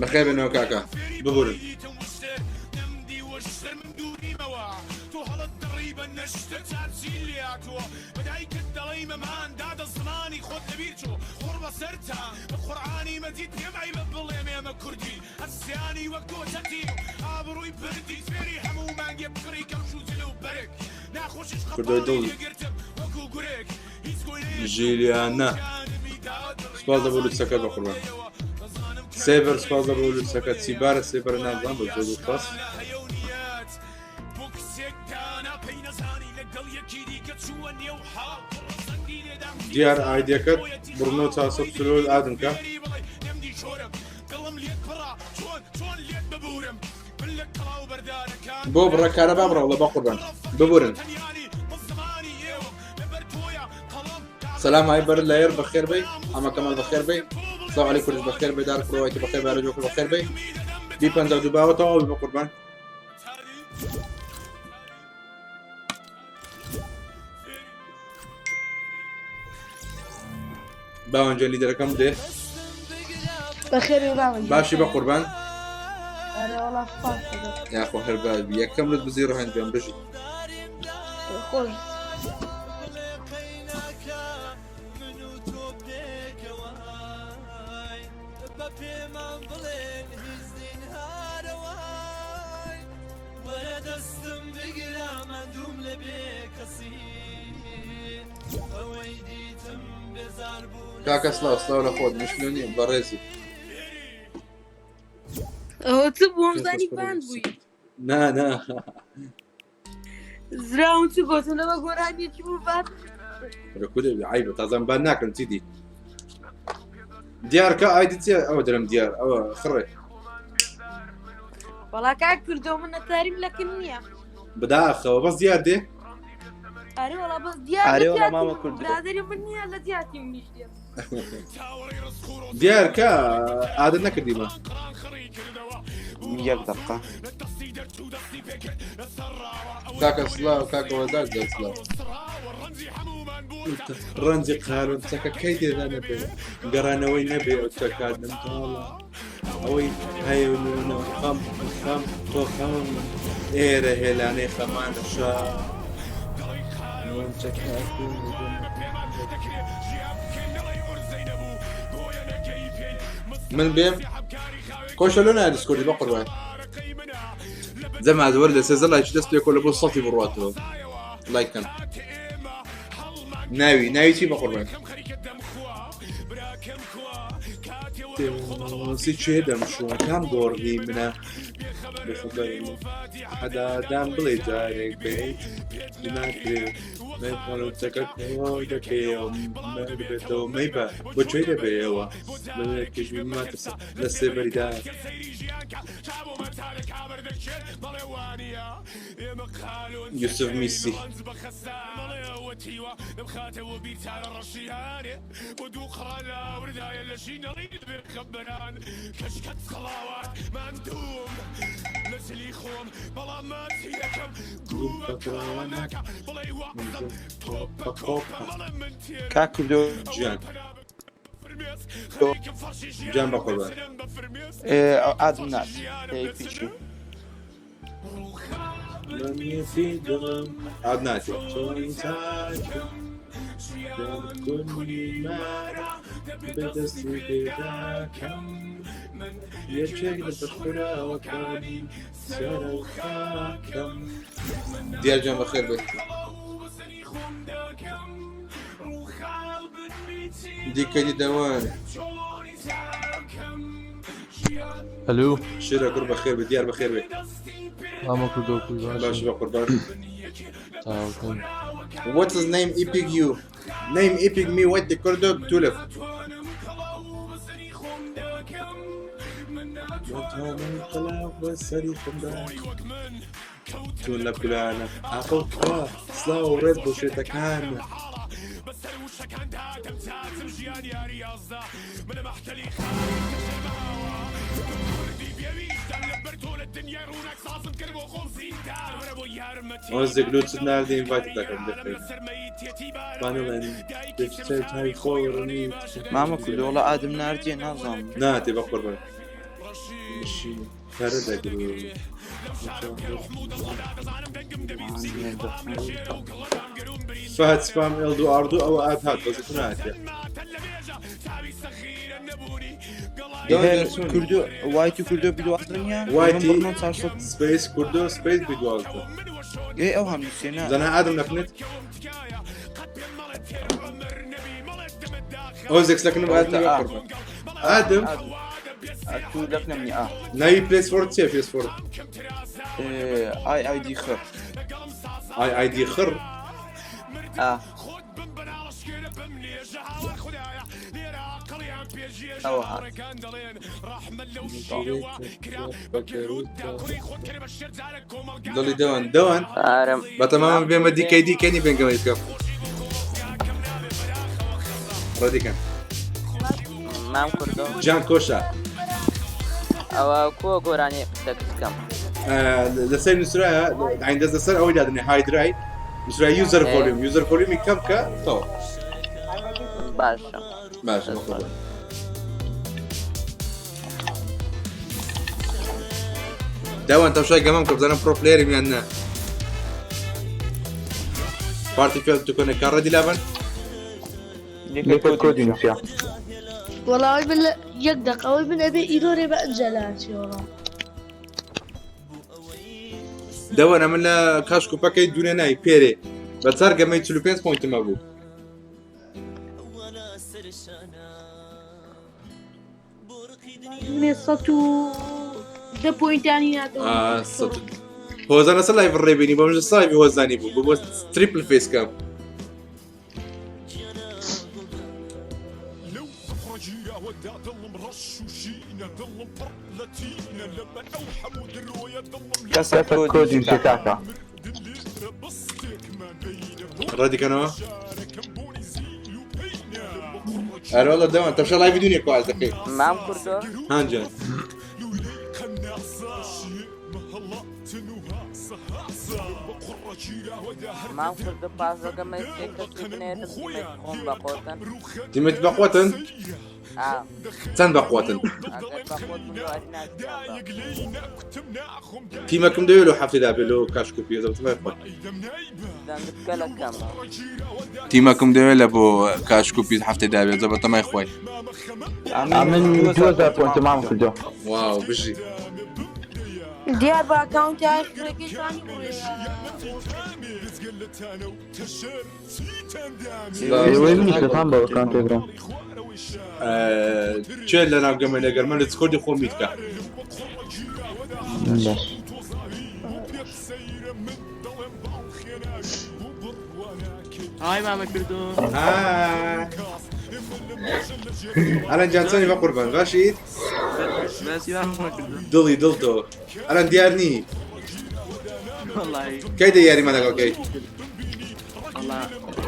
بەخێر بێنەوە کاکە ببورن. کوردۆی دڵ ژیریانە سپاس دەبۆ لوتسەکە بە قوربان سێبەر سپاس دەبۆ لوتسەکە چیبارە سێبەر نازان بە زۆر سپاس دیار ئایدیەکەت بڕنۆ چاسە سلۆل ئادم کە بۆ بڕە کارەبا بڕەوڵە بە قوربان ببورن سلام های بەر لەیەر بەخێر بی ئەمە کەمال بەخێر بی سلاو علی کوردش بەخێر بێ دار کڕۆیەتی بەخێر بارە جۆکر بەخێر بی بی 52 باوە تەواو بە قوربان باوەنجە لیدەرەکەم دێ بەخێر بێی باوەنجە. باشی بە قوربان ئەرێ وەڵا سوپاس دەکەم. یاخۆ هەر بابی یەکەم لت بزی ڕەهەنجان بژی خۆش کاکە سلااو سلااو لە خۆت مشکلە نییە بەڕێزی ئەوە چ بووم زانی باند بووی نا نا زراوم چ گۆتم لەوە گۆرانیەکی بوو بات لە عیبە تازان بان ناکەم چیدی دیار کە ئایدی چیە ئەوە دەرم دیار ئەوە خڕێ وەڵا کاک کردەوە من نەتاریم لەکن نییە بداخەوە بەس دیار دێ ئەرێ وەڵا بەس دیار ئەرێ لە وەڵا جیاتی مامە من کوردۆ. برادەری من نییە لە جیاتی منیش دێ دیار کە ئادە نەکردیمە یەک دقە کاکە سلااو کاکە وەدار جا سلااو ڕەنجی قارون چەکەکەی تێدا نەبێ گەڕانەوەی نەبێ ئەو چەکات نمتاڵە ئەوەی هەیە و نونە خەم خەم تۆ خەم ئێرە هێلانەی خەمانە شا من بێم کۆشە لۆ نایە دیسکۆردی بە قوربان جەماعەت وەر لە سێزە لایکی دەست پێکۆ لە بۆ سەتی بڕاتەوە لایک کەن ناوی ناوی چی بە قوربان سی چێ دەمشووە کام گۆڕی منە حەدادان بڵێ جارێک بێ ناکرێ چەکە دەکەیەوە دەبێتەوە مەیبە بۆ کوێ دەبێەوە لە سێبەریدا یوسف میسی کاک کوردۆ گیان گیان بەقوربان ئادم نات پیچی ئاد ناتێ دیار گیان بەخێر بێت دیکەی دەوان ئەلو شێرە کوڕ بەخێر بێ دیار بەخێر بێ مامە کوردۆ کوی باش باش بە قوربان تاوکەم What is name epic you? Name epic me what the Kurdo Tulef. سەری خۆمدا چۆن لە کولانە ئاقڵ کوا سلااو و ڕێز بۆ شێتەکان. ئەوە زگلوچت ناردی ئینڤایت دەکەم دەکەین بانڵێن دەچێت خۆی ڕنی مامە کوردۆ وەڵا ئادم ناردیە نازانم. ناتێ بە قوربان پەرە دەگرێ. فهد سپام ئێل دوو ئار دوو ئەوە ئاد هات بەس تو ناتێ. کوردۆ وایتی کوردۆ بدوازدە نییە؟ وایتی من 400 سپەیس کوردۆ سپەیس بدوازدە. ئێ ئەو هەم نووسێ نا. زەنا ئادم نەکنێت ئەو زێکسەکەم ئادم ئا. قوربان ئادم تو لەکنەم نی ئا. ناوی پلێس فۆر چییە پلێس فۆر؟ ئای ئای دی خڕ. ئای ئای دی خڕ ئا ئەوە هات. دڵی دەوان دەوان ئارم بەتەمام بێمە دیکەی دیکەنی بێنگەمەی بکەم ڕەدیکەن مام کوردۆ جان کۆشە ئەوە کۆ گۆرانی قسە بکەم لەسەر نووسرایە عین دەست لەسەر ئەوەی دادنێ هایدرای نووسرا یوزەر ڤۆلیوم یوزەر ڤۆلیومی کەم کە تەواو باشە باشە بەخۆ. داوان تەمشای گەمەم کە بزانم پرۆ پلێرم یان نا پارتی فێل تکۆنە کار ڕەدی لابن لێکە کۆدی نووسیا. وەڵا ئەوەی من لە یەک دەق ئەوەی من ئەبێ ئیرۆرێ بە ئەنجا لاچێ وەڵا. دەوەنە من لە کاش کوپەکەی دوونە نای پێرێ بە چار گەمەی 45 پوینتم هەبوو. دوێنێ 110 پۆینتانی ناتەوە. آه، سەد هۆزان لەسەر لایڤ ڕێبینی بۆ منش سایڤی هۆزانی بوو بۆ تریپل فێس کەم. کەسە کەسە کۆدی نووسیا کاکە. ڕەدیکەنەوە ئەرە والله دەوان تەمشا لایڤی دوونێ کواز دەکەی مام کوردۆ هانجان مام کوردۆ پازەکەمە سێ کەسی بنێرم تیمێک خۆم بەقۆتن. تیمێت بەقوتن ئا چەند بەقوتن؟ ئەگەر بەقۆت بوو ئەری ناچیان بە. تیمەکەم دەوێت لۆ هەفتەدا بێ لۆ کاش کوپی زەبتمای خۆی. دەنگت گەلە کەمە. تیمەکەم دەوێت لە بۆ کاش کوپی هەفتەدا بێ زەبەتەمای خۆی. ئەمن 2000 پوینت مام کردو. واو بژی. دیار بە ئەکاونتی ئاخرەکەی توانی بڕێ. ئێوەی منیش لەتان بە ئەکاونتێک برام. چێ لە ناو گەمە لەگەرمە لە سکۆردی خۆم میتکە. باش. های مامە کردو. های ئەلەن جان چۆنی بە قوربان باشیت؟ بەسی مامە کردو. دڵی دڵ تۆ ئەلەن دیار نی. وەڵی کەی دە یاریمان لەگەڵ کەی؟ وەڵا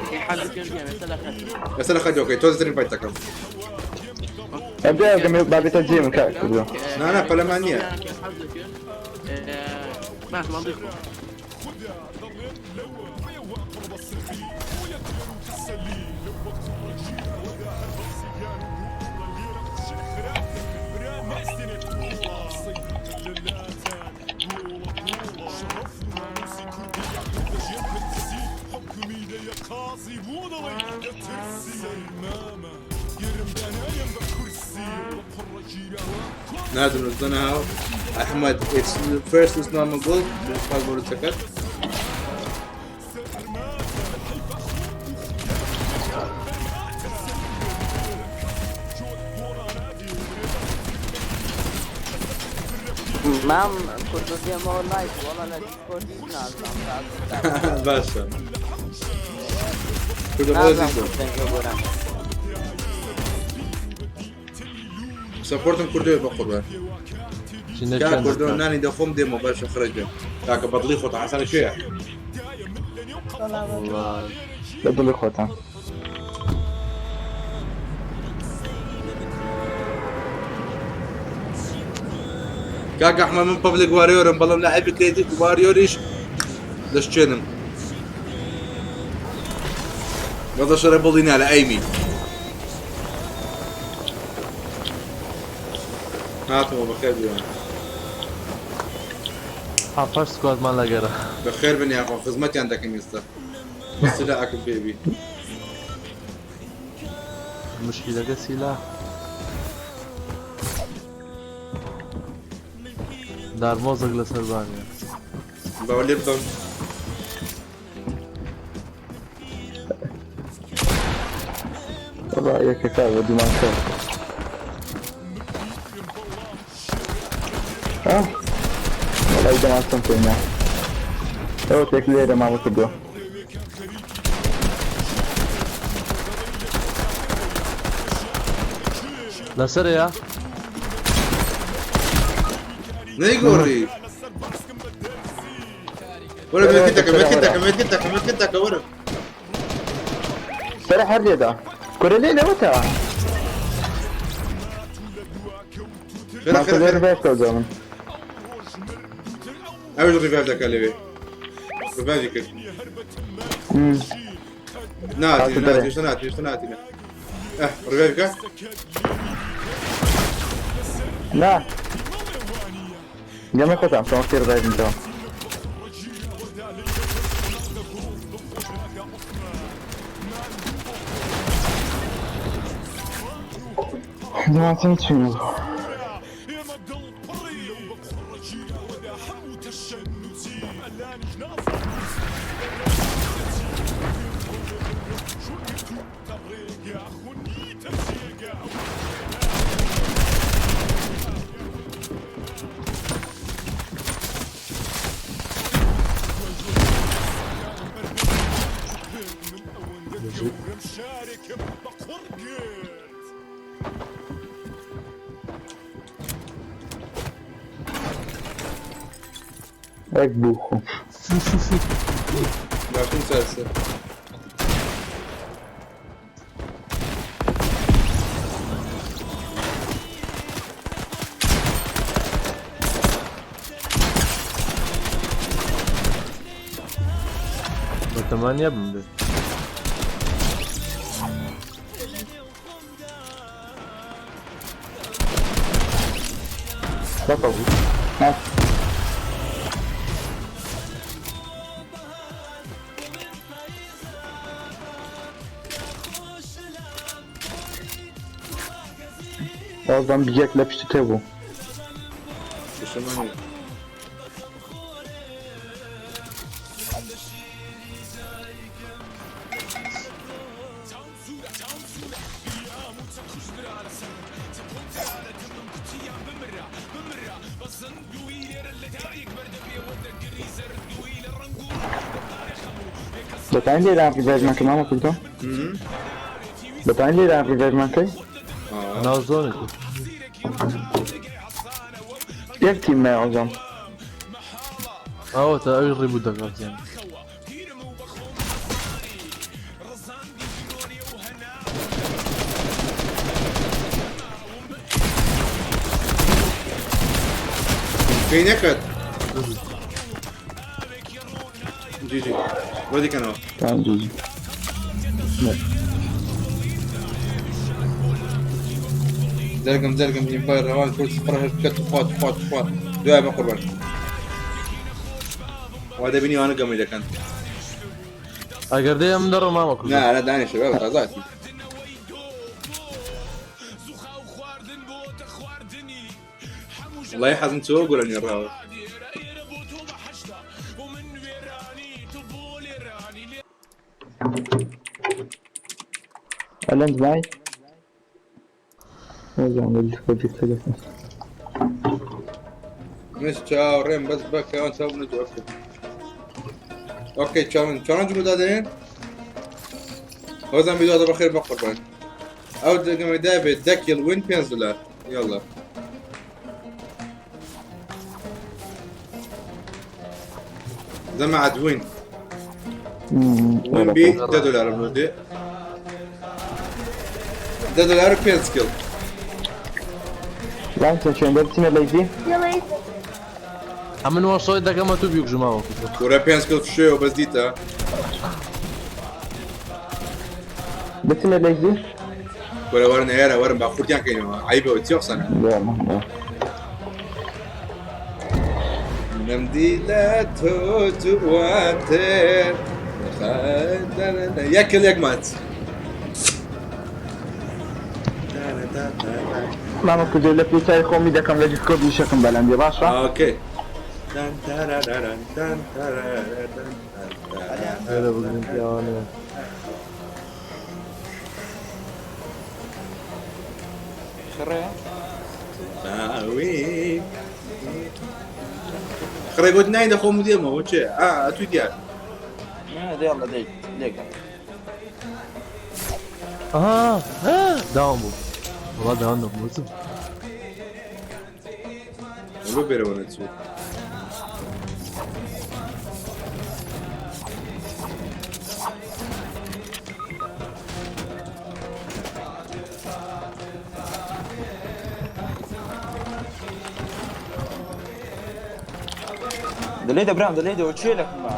کەی حەز بکەم بیان ئێستا لە خەت. ئێستا لە خەت ئۆکەی تۆ زترین فایت دەکەم. ئەبێ ئەگەم بابێتە جێم کاک کردو. نا نا پەلەمان نییە. حەز دەکەم باش وەڵی خۆ. نازم نزلناها احمد اتس فيرست از نورمال جول بالنسبه لبورو سكت. مام کوردۆ دێمەوە لایف وەڵا لە دیسکۆردیش نازانم. باشە کوردە نازانم بۆ دەنگە گۆرانی. سەپۆرتم کردوێ بە قوربان. کاک کوردۆ نانی دەخۆم دێمەوە باشە خرج بێم کاکە بەدڵی خۆتان حەسەن لەکوێیە؟ لە دڵی خۆتان. کاک ئەحمەد من پەبلک واریۆرم بەڵام لە عیبی کرێتیڤ واریۆریش دەشچێنم بەدە شەرە بڵی نا لە ئەیمی هاتمەوە بەخێر بێن. حەفەش سکوادمان لەگەرە. بەخێر بن یاخوا خزمەتیان دەکەم ئێستا سلاحەکم پێبی. مشکیلەکە سیلاح. دارمۆزێک لەسەر بانیە. باوە لێ بدەم. وەڵا یەکەکە بە دوومان کرد. ئاه وەڵای دەمانچەم پێ نییە. ئەوە تێک لێرە مامە کردووە. لەسەرەیە؟ نەیگۆڕی. وەرە مێکتەکە مێکتەکە مێکتەکە مێکتەکە وەرە. سەرە هەر لێدا. کورە لێ لەوەتە. خێرە خێرە خێرە. ڕیڤایڤ کەوتەوە من. ئەویش ڕیڤایڤ دەکات لەوێ. ڕیڤایڤی کرد. ناتی ناتی هێشتا ناتی هێشتا ناتی ئە ڕیڤایڤ بکە. نا. گەمە خۆتان چۆن خێر ڕیڤایڤ بکەوە. دەمانچەم چین بوو. یەک بوو خۆ. باشترین چارەسەر. بەتەمان نییە بمرێت. بەتەڵ. بازدەم یەک لە پشتی تێ بوو. پشتمان نییە. دەتوانین لێرە ڕیڤایڤمان کەی مامە کوردۆ؟ دەتوانین لێرە ڕیڤایڤمان کەی؟ ناو زۆنێک. یەک تیم مایە ئەوجام. ئەوەتە ئەوی ڕیبوو دەکات زیان. پێی نەکرد. جی جی بۆ دیکەنەوە. تمام جی جی. زەرگم زەرگم ئیمپایر ڕەوان کورد سفر هەشت بکە توخوا توخوا توخوا دوای بە قوربان وا دەبینی وانە گەمەی دەکەن. ئەگەر دێ ئەم دەڕۆ مامە کوردۆ. نا نا دانیشە بابە تازاتی. وەڵی حەزم چۆ گۆرانی ڕاوە. ئەلەند مای نازانم لە دەکەم. مش چاوەڕێم بەس بەکەوان چاو بنە ئۆکەی چاڵنج چاڵنج بۆ دادەنێن هۆزان بیدوازە بەخێر بە قوربان ئەو دەگەمەدا بێت دە کیڵ وین 5 دلار. یاڵا دەمەعات وین وین بی دە دۆلارم بۆ دێ دە دۆلار و پێنج کیڵ. لام چێن دەبچینە لەیزی؟ ئەمن وەسۆی دەکەمە تو بیوکژم مامە کوردۆ. کورە پێنج کیڵ فشۆیەوە بەس دیتە. بچینە لەیزی؟ کورە وەرن ئێرە وەرن با خورتیان کەینەوە عەیبە چی قسانە. نەمدی لە تۆ جوانتر یەک کیڵ یەک ماچ. مامە کوردۆ لە پێچای خۆمی دەکەم لە دیسکۆرد وشەکەم بەلام بێ باشە؟ ئۆکەی. ئێرە بگرن پیاوانە. خڕێ خڕێ گوت نای دەخۆم و دێمەوە چێ ئا ئەتوو دیار دێڵە دەی لێکە ئەها داوام بوو وەڵا داوام نەبوو وتم. بۆ بێرەوە نەچوو. دەلێ دەبرام دەلێ دەوە چێ لەکم بە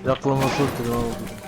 یەقڵم وەسڵ کرد مامە کوردۆ.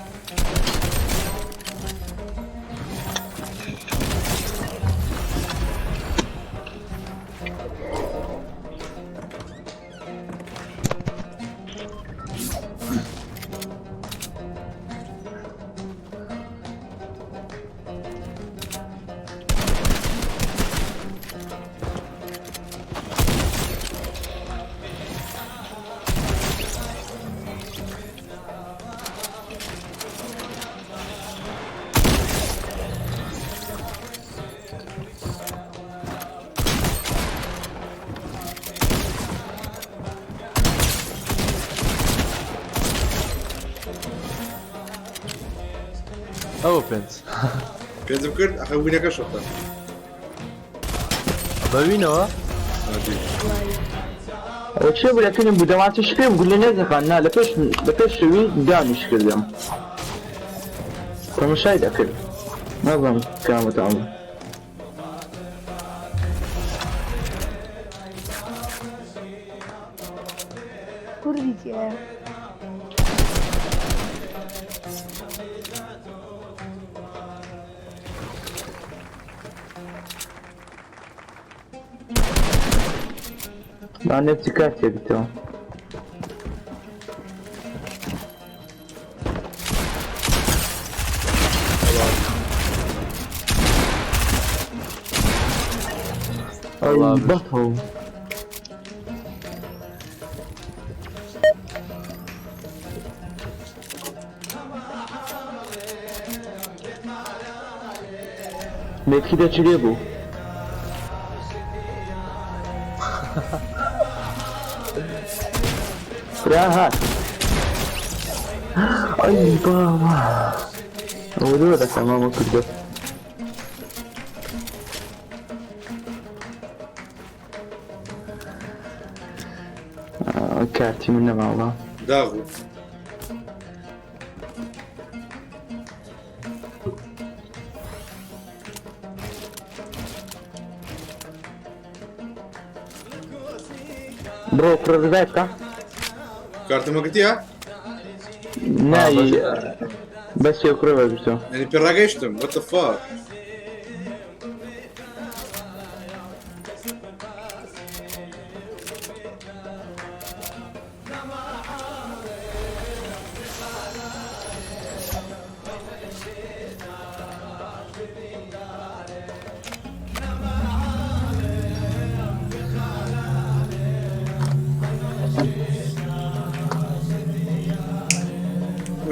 ئەوە پێنج. پێنجم کرد ئەخە وینەکە شەتە. بەوینەوە؟ ئەوە چێ بوو لەکنم بوو دەمانچەش پێم گولە نەزەخان نا لە پێش لە پێش شەوی دانیش کردم تەمەشای دەکرد نازانم کامەتان بوو. کوردی تیایە. با نەچ کاتێک تۆ. ئەی بەتەو. مێتکی دەچی لێ بوو. برا هات. ئەی بابا. ئەوە لۆ دەکەم مامە کوردە. کارتی من نەماوە. داغ بوو. بڕۆ کوڕە ڕزای بکە. کارتم وەرگرتیە؟ نای بەس یە کوڕە وەرگرتووە. یعنی پێ ڕاگەیشتم what the fuck.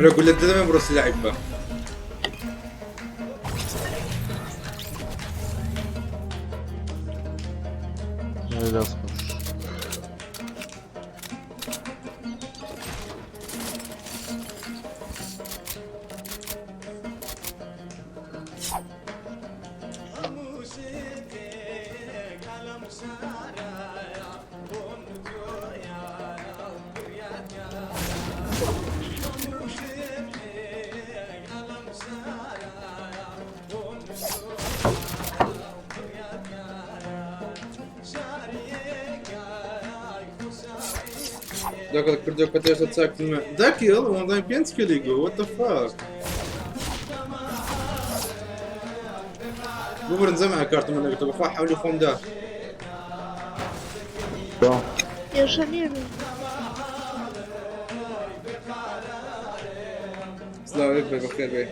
وەرە گولە دەدەمێ بڕۆ سلاحی ببە. دەست خۆش. دەکەڵ کردو کە تێشتا چاکترمە داکیڵ وەڵای 5 کیلی گو what the fuck ببرن زەمە کارتمە نەگرتە بەخوا حەولی خۆم دا. کێشە نییە بێ. سلاو لێت بێ بەخێر بێ.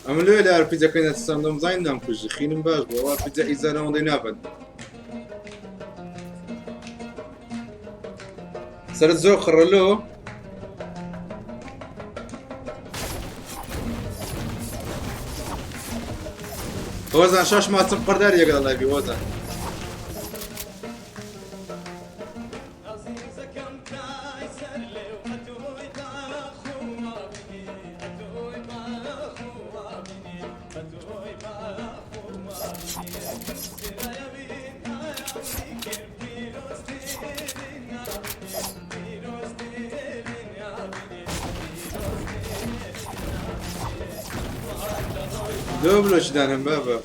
ئەمە لێ لە ئارپیجەکەی نەتسان دەمزانین نامکوژی خینم باش بوو ئەو ئارپیجە ئیزانە ئەوەندەی نابن سەرت زۆر خڕە لۆ هۆزان شاش ماچم قەرداری یەکەڵ لایڤی هۆزان. لۆ بلۆکی دانم بابە.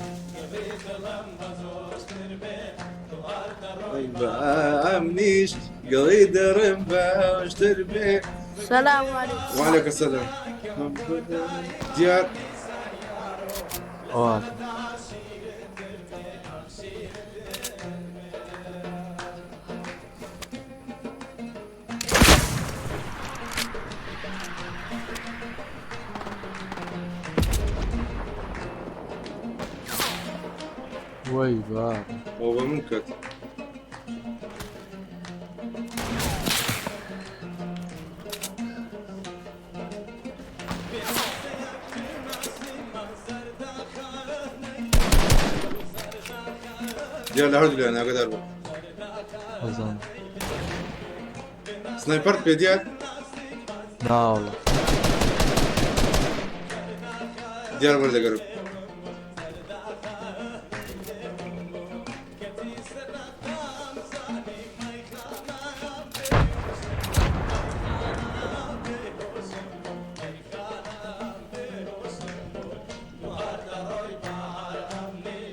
ئەمنیش گەڵی دەڕم باشتر بێ. سلام علیکم. وعليك السلام دیار. ئەوە وەی بابە. ئەوە بە من کەت. دیار لە هەردوو لایەن ئاگادار بە. ئەزانم. سنایپەرت پێ دیار؟ ناوەڵا. دیار وەردەگەرم.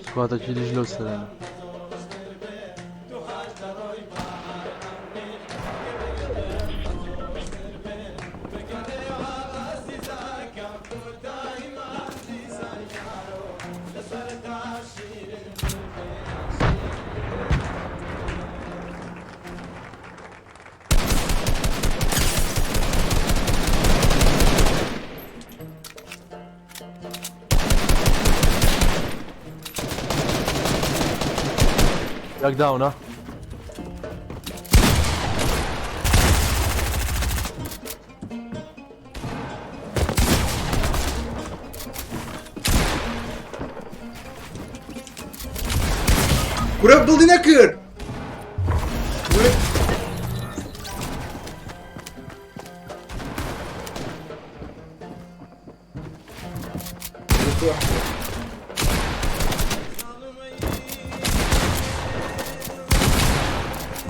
سکواتەکی دیش لەو سەرانە. یەک داونە. کورە بڵدی نەکرد.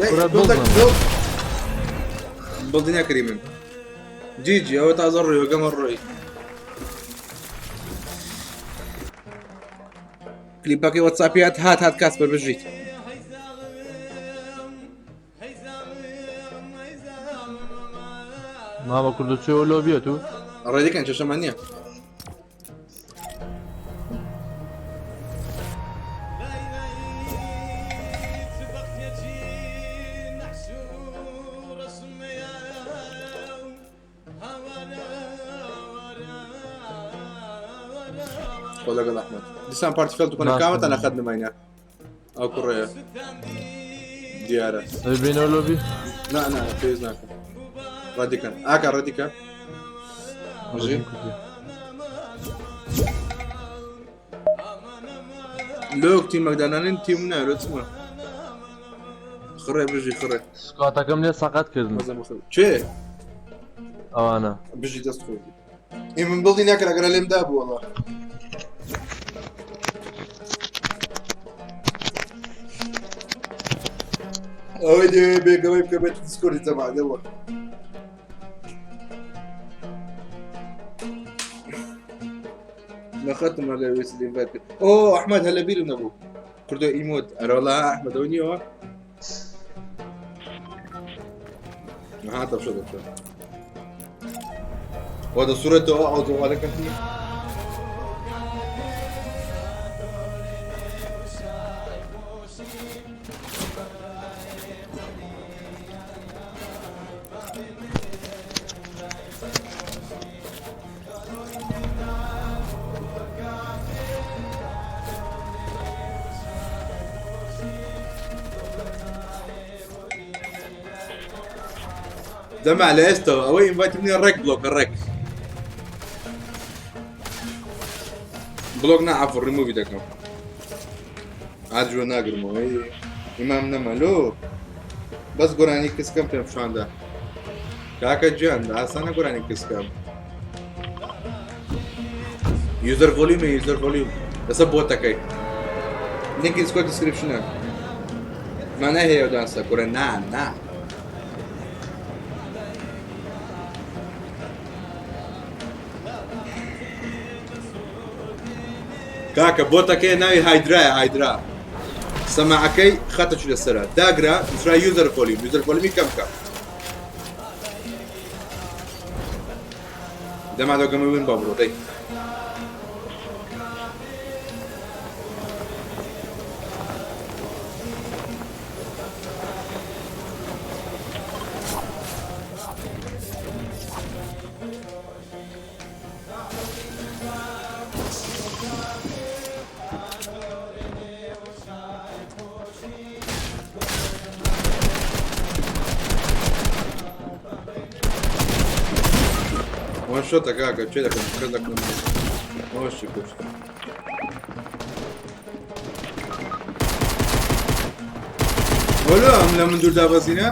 کورە بڵدە. بڵدی نەکردی من. جیجی ئەوە تازە ڕۆی گەمە ڕۆی. کلیپەکەی وەتساپیات هات هات کاسپەر بژیت. مامە کوردو چێوە لۆ بێت و ڕێدەکەن کێشەمان نییە. خۆ لەگەڵ ئەحمەد دیسان پارتی فێڵ بکەن کامەتان ئەخەت نماینە ئەو کوڕەیە دیارە بینەوە لۆبی نا نا پێویست ناکەم ڕەدیکەن ئاکا ڕەدیکە بژی لۆک تیمەکدانانین تیم نایرۆ چمە خڕێ بژی خڕێ سکاتەکەم لێ سەقەت کردن چێ ئەوانە بژی دەست خۆی ئێ من بڵدی ناکرا گەرا لێم دابوو وەڵا ئەوەی دەوێ بێگەوەی بکە بێت دیسکۆردی تەبع دەوە نەخەتم ئەگەر ویست ئینڤایت کرد ئۆ ئەحمەد هەر لەبیرم نەبوو کردۆ ئیمۆت ئەرۆڵا ئەحمەدەوە نییەوە ها دەبشە دەبشە وا دەسوورێتەوە ئەو جەوالەکە نییە دەما لە ئێستەوە ئەوەی ئینڤایتم نییە ڕێک بڵۆکە ڕێک بڵۆک نا عەفو ڕیمووی دەکەم ئاجوە ناگرمەوە ئیمام نەما لۆ بەس گۆرانی کسکەم پێم پیشاندا کاکە گیان ئاسانە گۆرانی کسکەم یوزەر ڤۆلیومە یوزەر ڤۆلیوم لەسەر بۆتەکەی لینکی دیسکۆرد دیسکریپشنە مانای هەیە دانسە کورە نا نا کاکە بۆتەکەی ناوی هایدرایە هایدرا سەماعەکەی خەتەکی لەسەرە داگرە نووسرا یوزەر ڤۆلیوم یوزەر ڤۆلیومی کەم بکە دەما دەگەمە وین با بڕۆ دەی وان شۆتە کاکە چێ دەکەم کە دەکەم ئەوەشی کوشت وەلو ئەم لە من دوور دابەزینە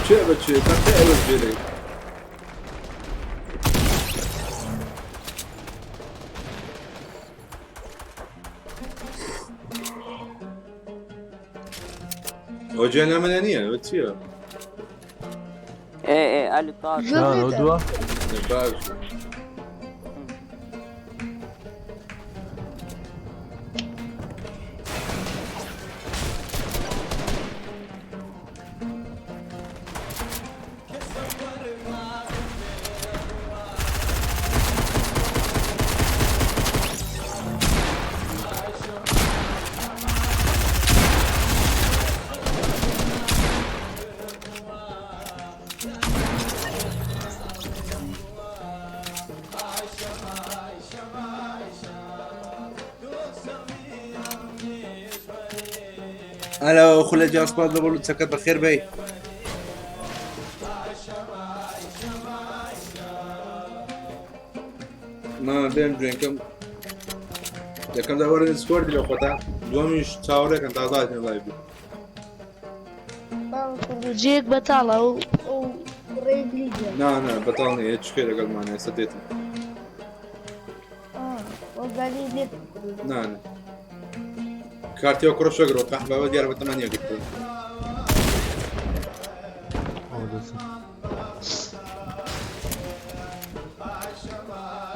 چێ بە چێ تەقێ ئەوە جێ ئەو جێ نامەە نییە ئەوە چییە؟ ئێ ئێ ئەلی تا دووە باش ئەلۆ خولە جان سپاس بە بۆ چەکەت بەخێر بێی مامە بێم جوێنکەم یەکەم دا وەرن سکۆردی لە خۆتا دووەمیش چاوەڕێکەن تازاتێن لای بوو جێک بەتاڵە و ئەو ڕێی لیگە نا نا بەتاڵ نییە هیچ شتێ لەگەڵمان ئێستا دێتن وەزانی لێ نا نا کارتی ئەو کوڕە شەگرەوە قەحبەوە دیارە بەتەمان یەکگرتووە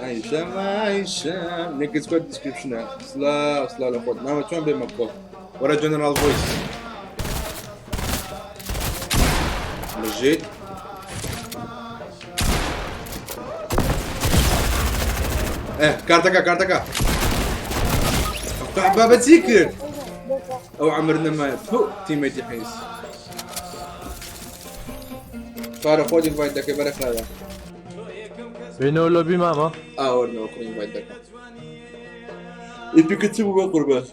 عیشەم عیشەم نێکس کۆد دیسکریپشنە سلاو سلاو لە خۆت مامە چۆن بێمە کۆڵ وەرە جەنەراڵ ڤۆیس مژیت ئێ کارتەکە کارتەکە بابە چی کرد ئەو عمر نەمایە تۆ تیمێتی حیز پارە خۆ دیڤایت دەکەی بەرە خراوە. بێنەوە لۆبی مامە. ئاوەرنەوە کوڕی ئینڤایت دەکەم. ئیپیکت چ بوو بە قوربان؟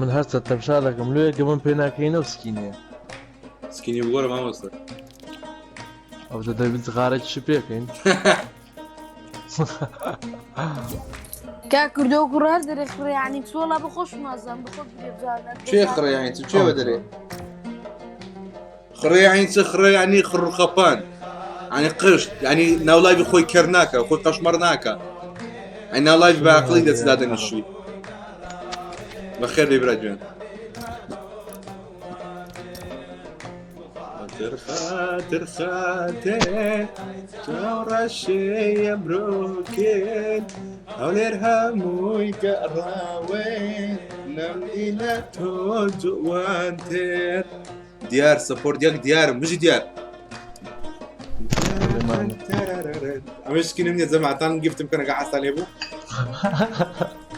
من هەرچە تەمشا دەکەم لۆیە گەمەم پێ ناکەینەوە سکینەیە. سکینی بگۆرە مامۆستا. ئەو دەبێت جغارێکیشی پێکەین. کا کوردۆ کوڕ هەر دەرێ خڕێ یعنی چۆڵا بە خۆش نازان بە خۆت بگێ بزانە چێ خڕێ یعنی چ چێ بەدەرێ؟ خڕێ یعنی چ خڕێ یعنی خڕ و خەپان یعنی قشت یعنی ناولایڤی خۆی کەر ناکە خۆی قەشمەڕ ناکە یعنی ناولایڤ بە عەقڵی دەست دادەنیشی. بەخێر بێی برا گیان. خاتر خاتر خاتر چاوڕەشێ ئەمرۆکێن هەولێر هەمووی گەڕاوێن نەمدی لە تۆ جوانتر دیار سەپۆرت یەک دیارم بژی دیار ئەمە سکینم نیە جەماعەتان گفتم بکەن ئەگە حەزتان لێ بوو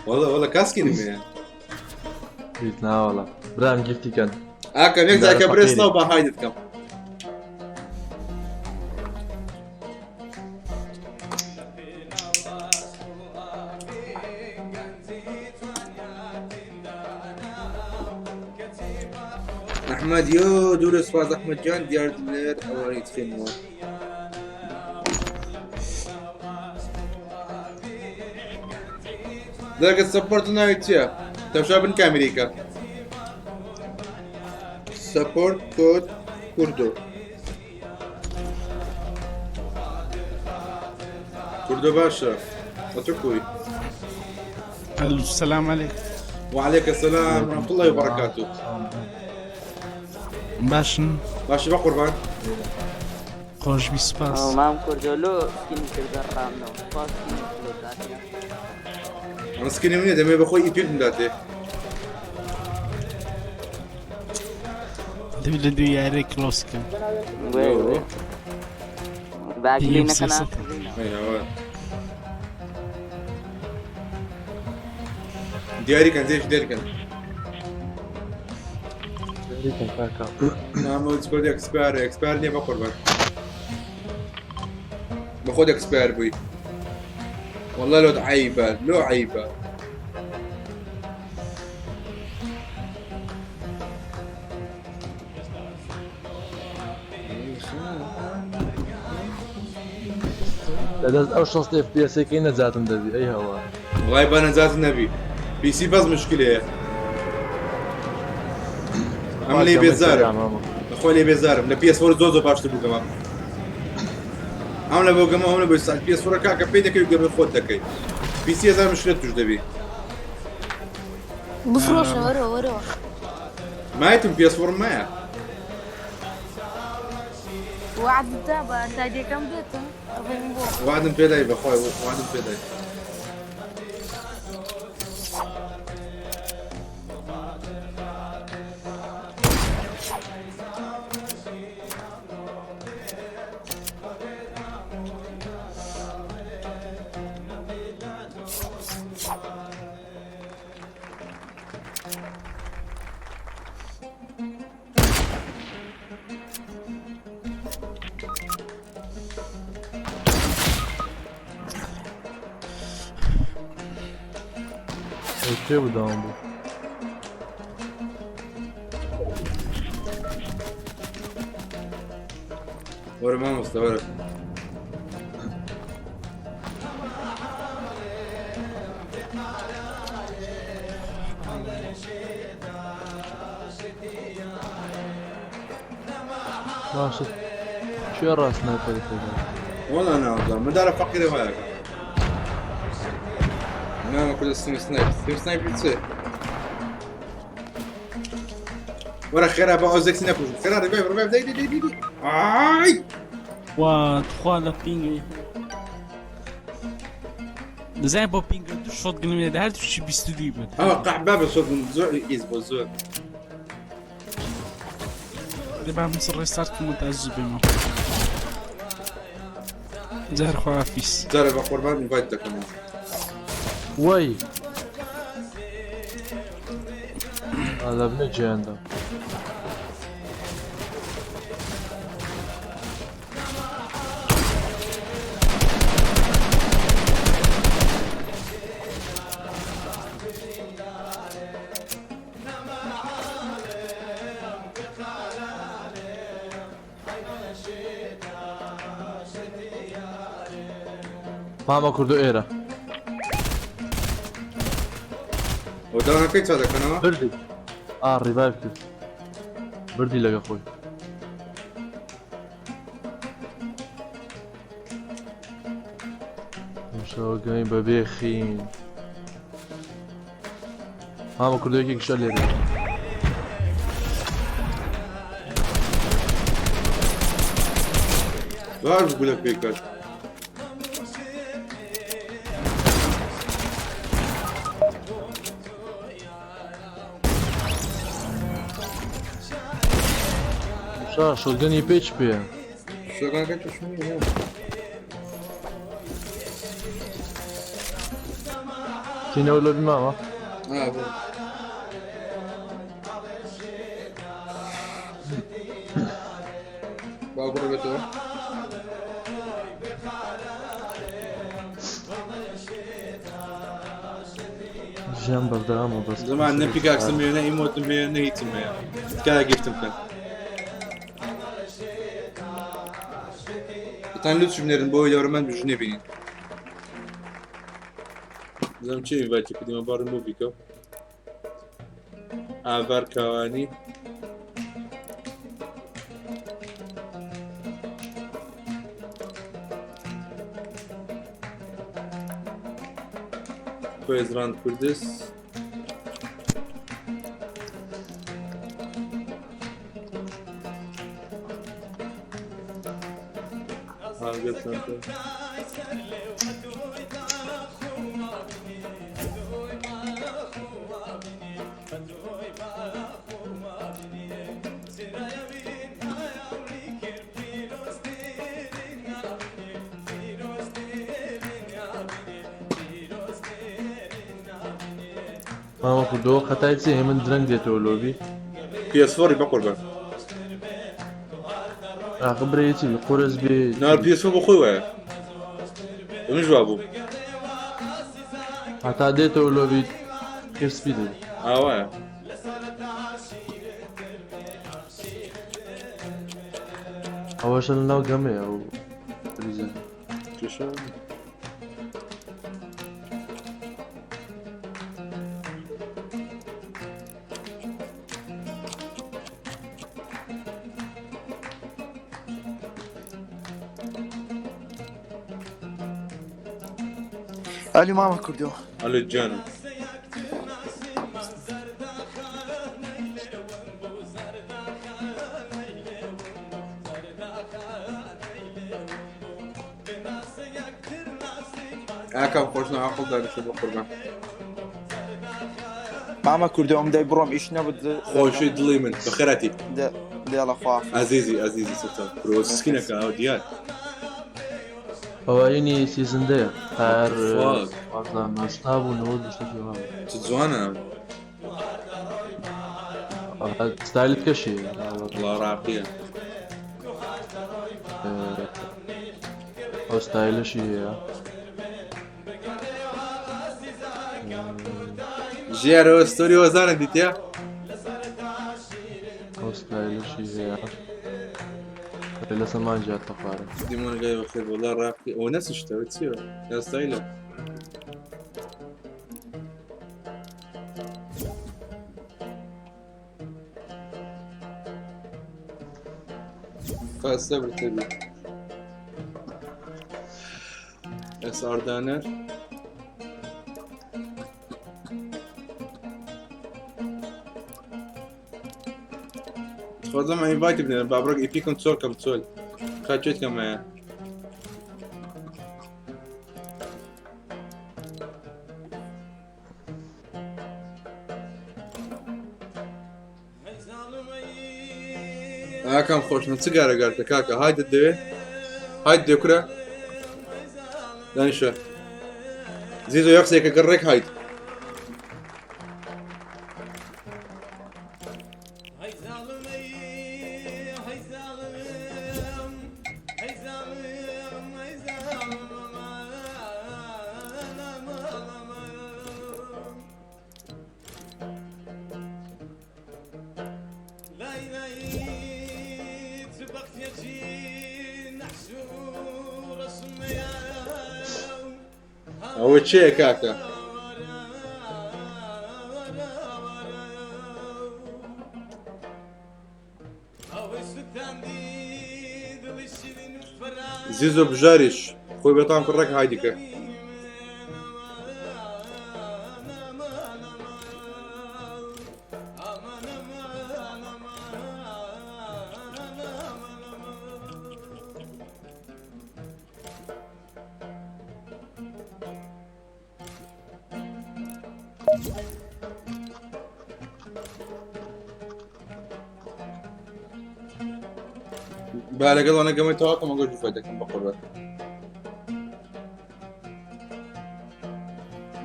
وەڵا وەڵا کا سکینم هەیە هیچ ناوەڵا برام گفتی کەن ئاکەم یەک جارکە دارە برێ فەقیری. سڵاو با هایدت کەم ئەحمەد یۆ دوورە سوپاس ئەحمەد گیان دیار دلێر ئەوەی تخێنەوە دەرگە سەپۆرت ناوی چییە تەمشا بن کامیریکە سەپۆرت کۆد کوردۆ کوردۆ باشە ئەتۆ کوی السلام عليكم وعليك السلام ورحمة الله وبركاته باشن باشە بە قوربان خۆشبی سپاس مام کوردۆ لۆ سکینی کردە ڕامنەوە خوا سکینی لۆ داتێ ئەمە سکینم نییە دەمێ بەخۆی ئیپیک بداتێ دەبی لە دوو یاری کلۆس کەم وێ وێ باگلی نەکەنا سێ سەد. ئەی هاوار. دیاری کەن زێش دەرکەن دیاریکەن کاکە. نامە کۆد ئێکسپایەر ئێکسپایەر نییە بە قوربان بە خۆت ئێکسپایەر بووی والله لۆت عەیبە لۆ عەیبە لەدەست ئەو 60 FPS ەکەی نەجاتم دەبی ئەی هەوا. وڵای با نەجات نەبی پیسی بەس مشکلەیە ئەم لێ بێزارم لەخۆ لێ بێزارم لە PS four زۆر زۆر باشتر بوو گەمە ئەم لە بۆ گەمە ئەم لە بۆ ساعت PS four کاکە پێی دەکەی و گەمەی خۆت دەکەی PC هەزار مشکلە توش دەبی بفرۆشە وەرەوە وەرەوە مایتم PS four مایە وعدت دا بە تادیەکەم بێتم ئەڵێم بۆ وعدم پێدای بەخوای وعدم پێدای کێ بوو داوام بوو؟ وەرە مامۆستا وەرە باشە کێ ڕاست نایپەری پێدا؟ وەڵا نازانم مدارە فەقیرە وایەکە نامە کورد سیم سنایپ سیم سنایپی چێ وەرە خێرا بە ئەو زەکسی نەکوژم خێرا ڕیڤایڤ ڕیڤایڤ دەی دەی دەی دەی ئای وا تخوا لە پینگی دەزای بۆ پینگە دوو شۆت گنم لێدا هەر تووشی 22 بێت ئەوە قەحبا بە شۆت زۆر ئیز بۆ زۆر دەبا مس ڕێستارت کەم و تا زوو بێمەوە. جار خواحافیز. جارێ بە قوربان invite دەکەمەوە. وەی لە بنە گیاندا. مامە کوردۆ ئێرە. بۆ داونەکەی چا دەکەنەوە؟ بردی ئا ڕیڤایڤ کرد بردی لەگە خۆی. ئەمشەوە گەین بەبێ خین. مامە کوردۆ یەکێکیشە لێرە. باش گولە پێکات. شا شۆتگەنی پێ چ پێیە؟ شۆگانەکە توشم نییە. تینەوە لۆبی مامە؟ ئا بۆ. با بڕۆ بێتەوە. ژیان بەردەوامە بەس زمان نە pickaxe م هەیە نە emote م هەیە نە هیچم هەیە تکایە gift م بکەن. تان لوتش بنێرن بۆ ئەوەی دەورەمەند بژنێ بینین. بزانم چێ invite ی کردیمە با ڕیموڤی کەم. ئاڤار کاوانی کۆێزراند کوردس هاگەر سەنتەر. مامە کوردەوە خەتای چیە هێمن درەنگ دێتەوە لۆبی. PS four ی بەقوربان. ئاخ برێ چی قورس بێ. نا PS four بۆ خۆی وایە منیش وابووم. هەتا دێتەوە لۆبی خێر سپی دەبی. ئاوایە. ئەوەشە لەناو گەمەیە ئەو فریزە. کێشە ئەلی مامە کوردۆ. ئەلێ گیانم. ئاکام خۆش ناو عەقڵ دانیشە بۆ قوربان. مامە کوردۆ ئەم دای بڕۆم ئیش نەبوو. خۆشی دڵی من بەخێراتی. دێڵە خوا. ئازیزی ئازیزی سلتان برۆ سکینەکە ئەو دیار. ئەوەینی season دەیە هەر Fuck. وازانم 80 بوو 90 شتێکی وا بوو. چ جوانە. ستایلت کەشی. وەڵا ڕاقیە. ئەو ستایلەشی هەیە. ژیارەوە story وەزانە دیتە؟ ئەو ستایلەشی هەیە. لە سەمان جیات تەخوارە. دیمۆنگای بەخێر وەڵا ڕاقی ئەوە نەسشتەوە چییە؟ یا ستایلە؟ سەبر تەبی SR دانەر خۆزەم ئینڤایتی بنێرم با بڕۆک ئیپی کەم چۆل کەم چۆل کاچێت کەمەیە ئاکام خۆش من چ گارە گارتە کاکە های دەت دەوێ های دێ کورە. دانیشە زیزۆ یەک قسەیەکە کە ڕێک هایت. ئەوە چێ کاکە؟ زیزۆ بژاریش خۆی بەتام کوڕێک هایدیکە. با لەگەڵ وانە گەمەی تەواو کەم ئەگەر جوفای دەکەم بە قوربان.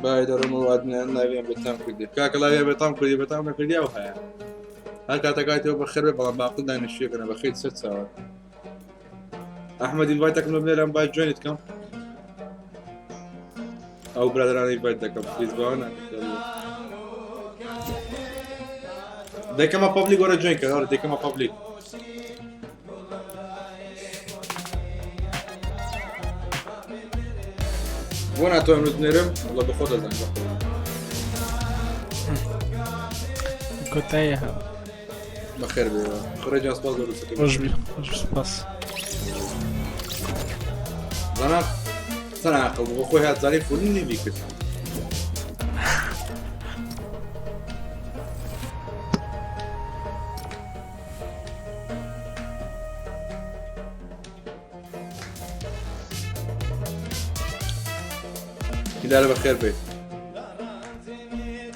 بای دەڕۆم و ئادنیان لاویان بێتام کردی کاکە لاویان بێتام کردی بێتام نەکردی ئەو هەیە هەر کاتەکاتەوە بەخێر بێ بەڵام باقل دانیشتووەکەنە بەخێر سەر چاوە ئەحمەد ئینڤایت دەکەم بنێرم با جوێنت کەم ئەو برادرانە ئینڤایت دەکەم پلیز باوە دەکەمە پبلیک وەرە جوێن کە وەرە دەکەمە پبلیک بۆ ناتوانم بنێرم وەڵا بەخۆ دەزانم بەخۆ کۆتایی هات. بەخێر بێ خڕێ جان سپاس بۆ دروستەکەی. خۆش بی خۆش بی سپاس. زانا چەند عاقڵ بوو بۆ خۆی هات زانی فولنی نەبی کرد. هیلال بەخێر بێ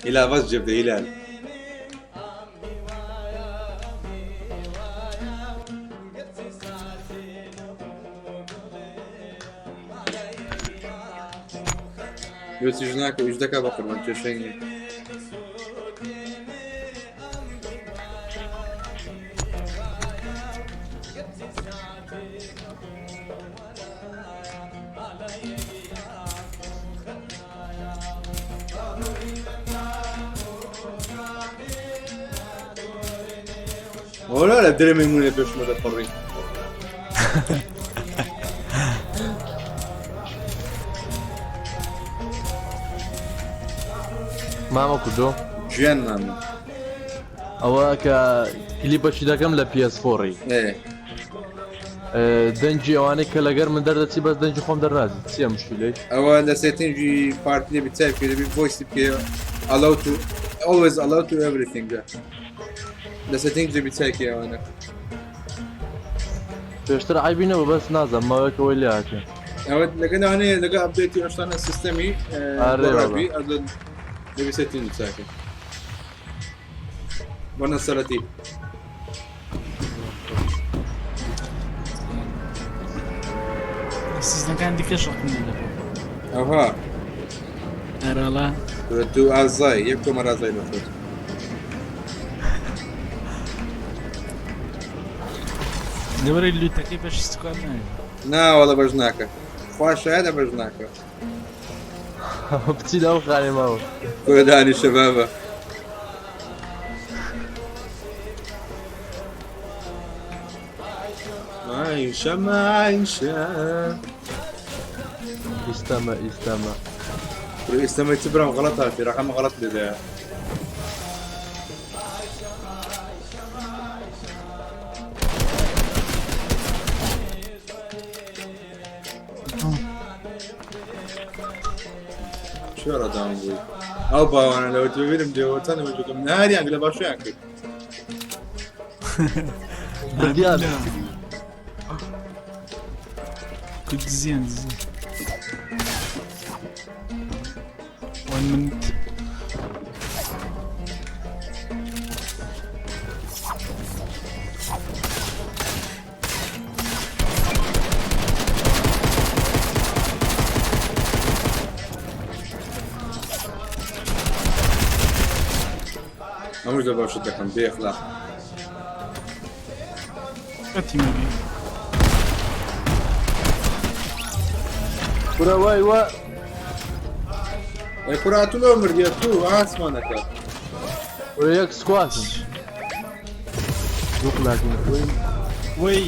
هیلال بەس جێبدە هیلال. یۆسیش ناکە ئیش دەکا بە قوربان کێشەی نییە. ولا لا دري ميمونة باش ما تفري. مامە کوردۆ گیان مامە ئەوە کە کلیپەکی دەکەم لە PS4ی دەنگی ئەوانەی کە لەگەر من دەردەچی بەس دەنگی خۆم دەرنازی چیە مشکلەی؟ ئەوە لە setting ی پارتی دەبی چای بکەی دەبی voice ی بکەی allow to always allow to everything لە setting دەبی چای کەی ئەوانە. پێشتر عیبی نەبوو بەس نازانم ماوەیەک ئەوەی لێ هاتێ. ئەوە لەگەڵ ئەوانەیە لەگەڵ update ی ئەو شتانە سیستەمی ئارێ گۆڕابی دەبی setting چاکەی بۆ نەسەرەتی. سیزنەکان دیکەش ڕقم لێ دەبوو. ئەوها. ئەرەڵا. دوو ئازای یەک کۆمەر ئازای بەخۆت. لەبەرەی لوتەکەی بەشی سکواد نایە. نا وەڵا بەش ناکە خوا شایەدە بەش ناکە. بچی لەو خانێ ماوە. کورە دانیشە بابە. عايشة معيشة ئیستەمە ئیستەمە. ئیستەمە چ برام غەڵەت هاتی ڕەقەمە غەڵەت لێدایە. چۆرە داون بووی ئەو باوانە لەوە ببینم دێوە چەند وەجەکەم ناریان لە باشیان کرد. بردیان. كنت زين زين. 1 minute. هەمووش لە باشت دەکەم بێ ئەخلاق. تیمەکەی کورە وای وا ئەی کورە ئەتوو لەوە مردی ئەتوو ئاسمانەکە. کورە یەک سکواتن دوو قلاکین وەی وەی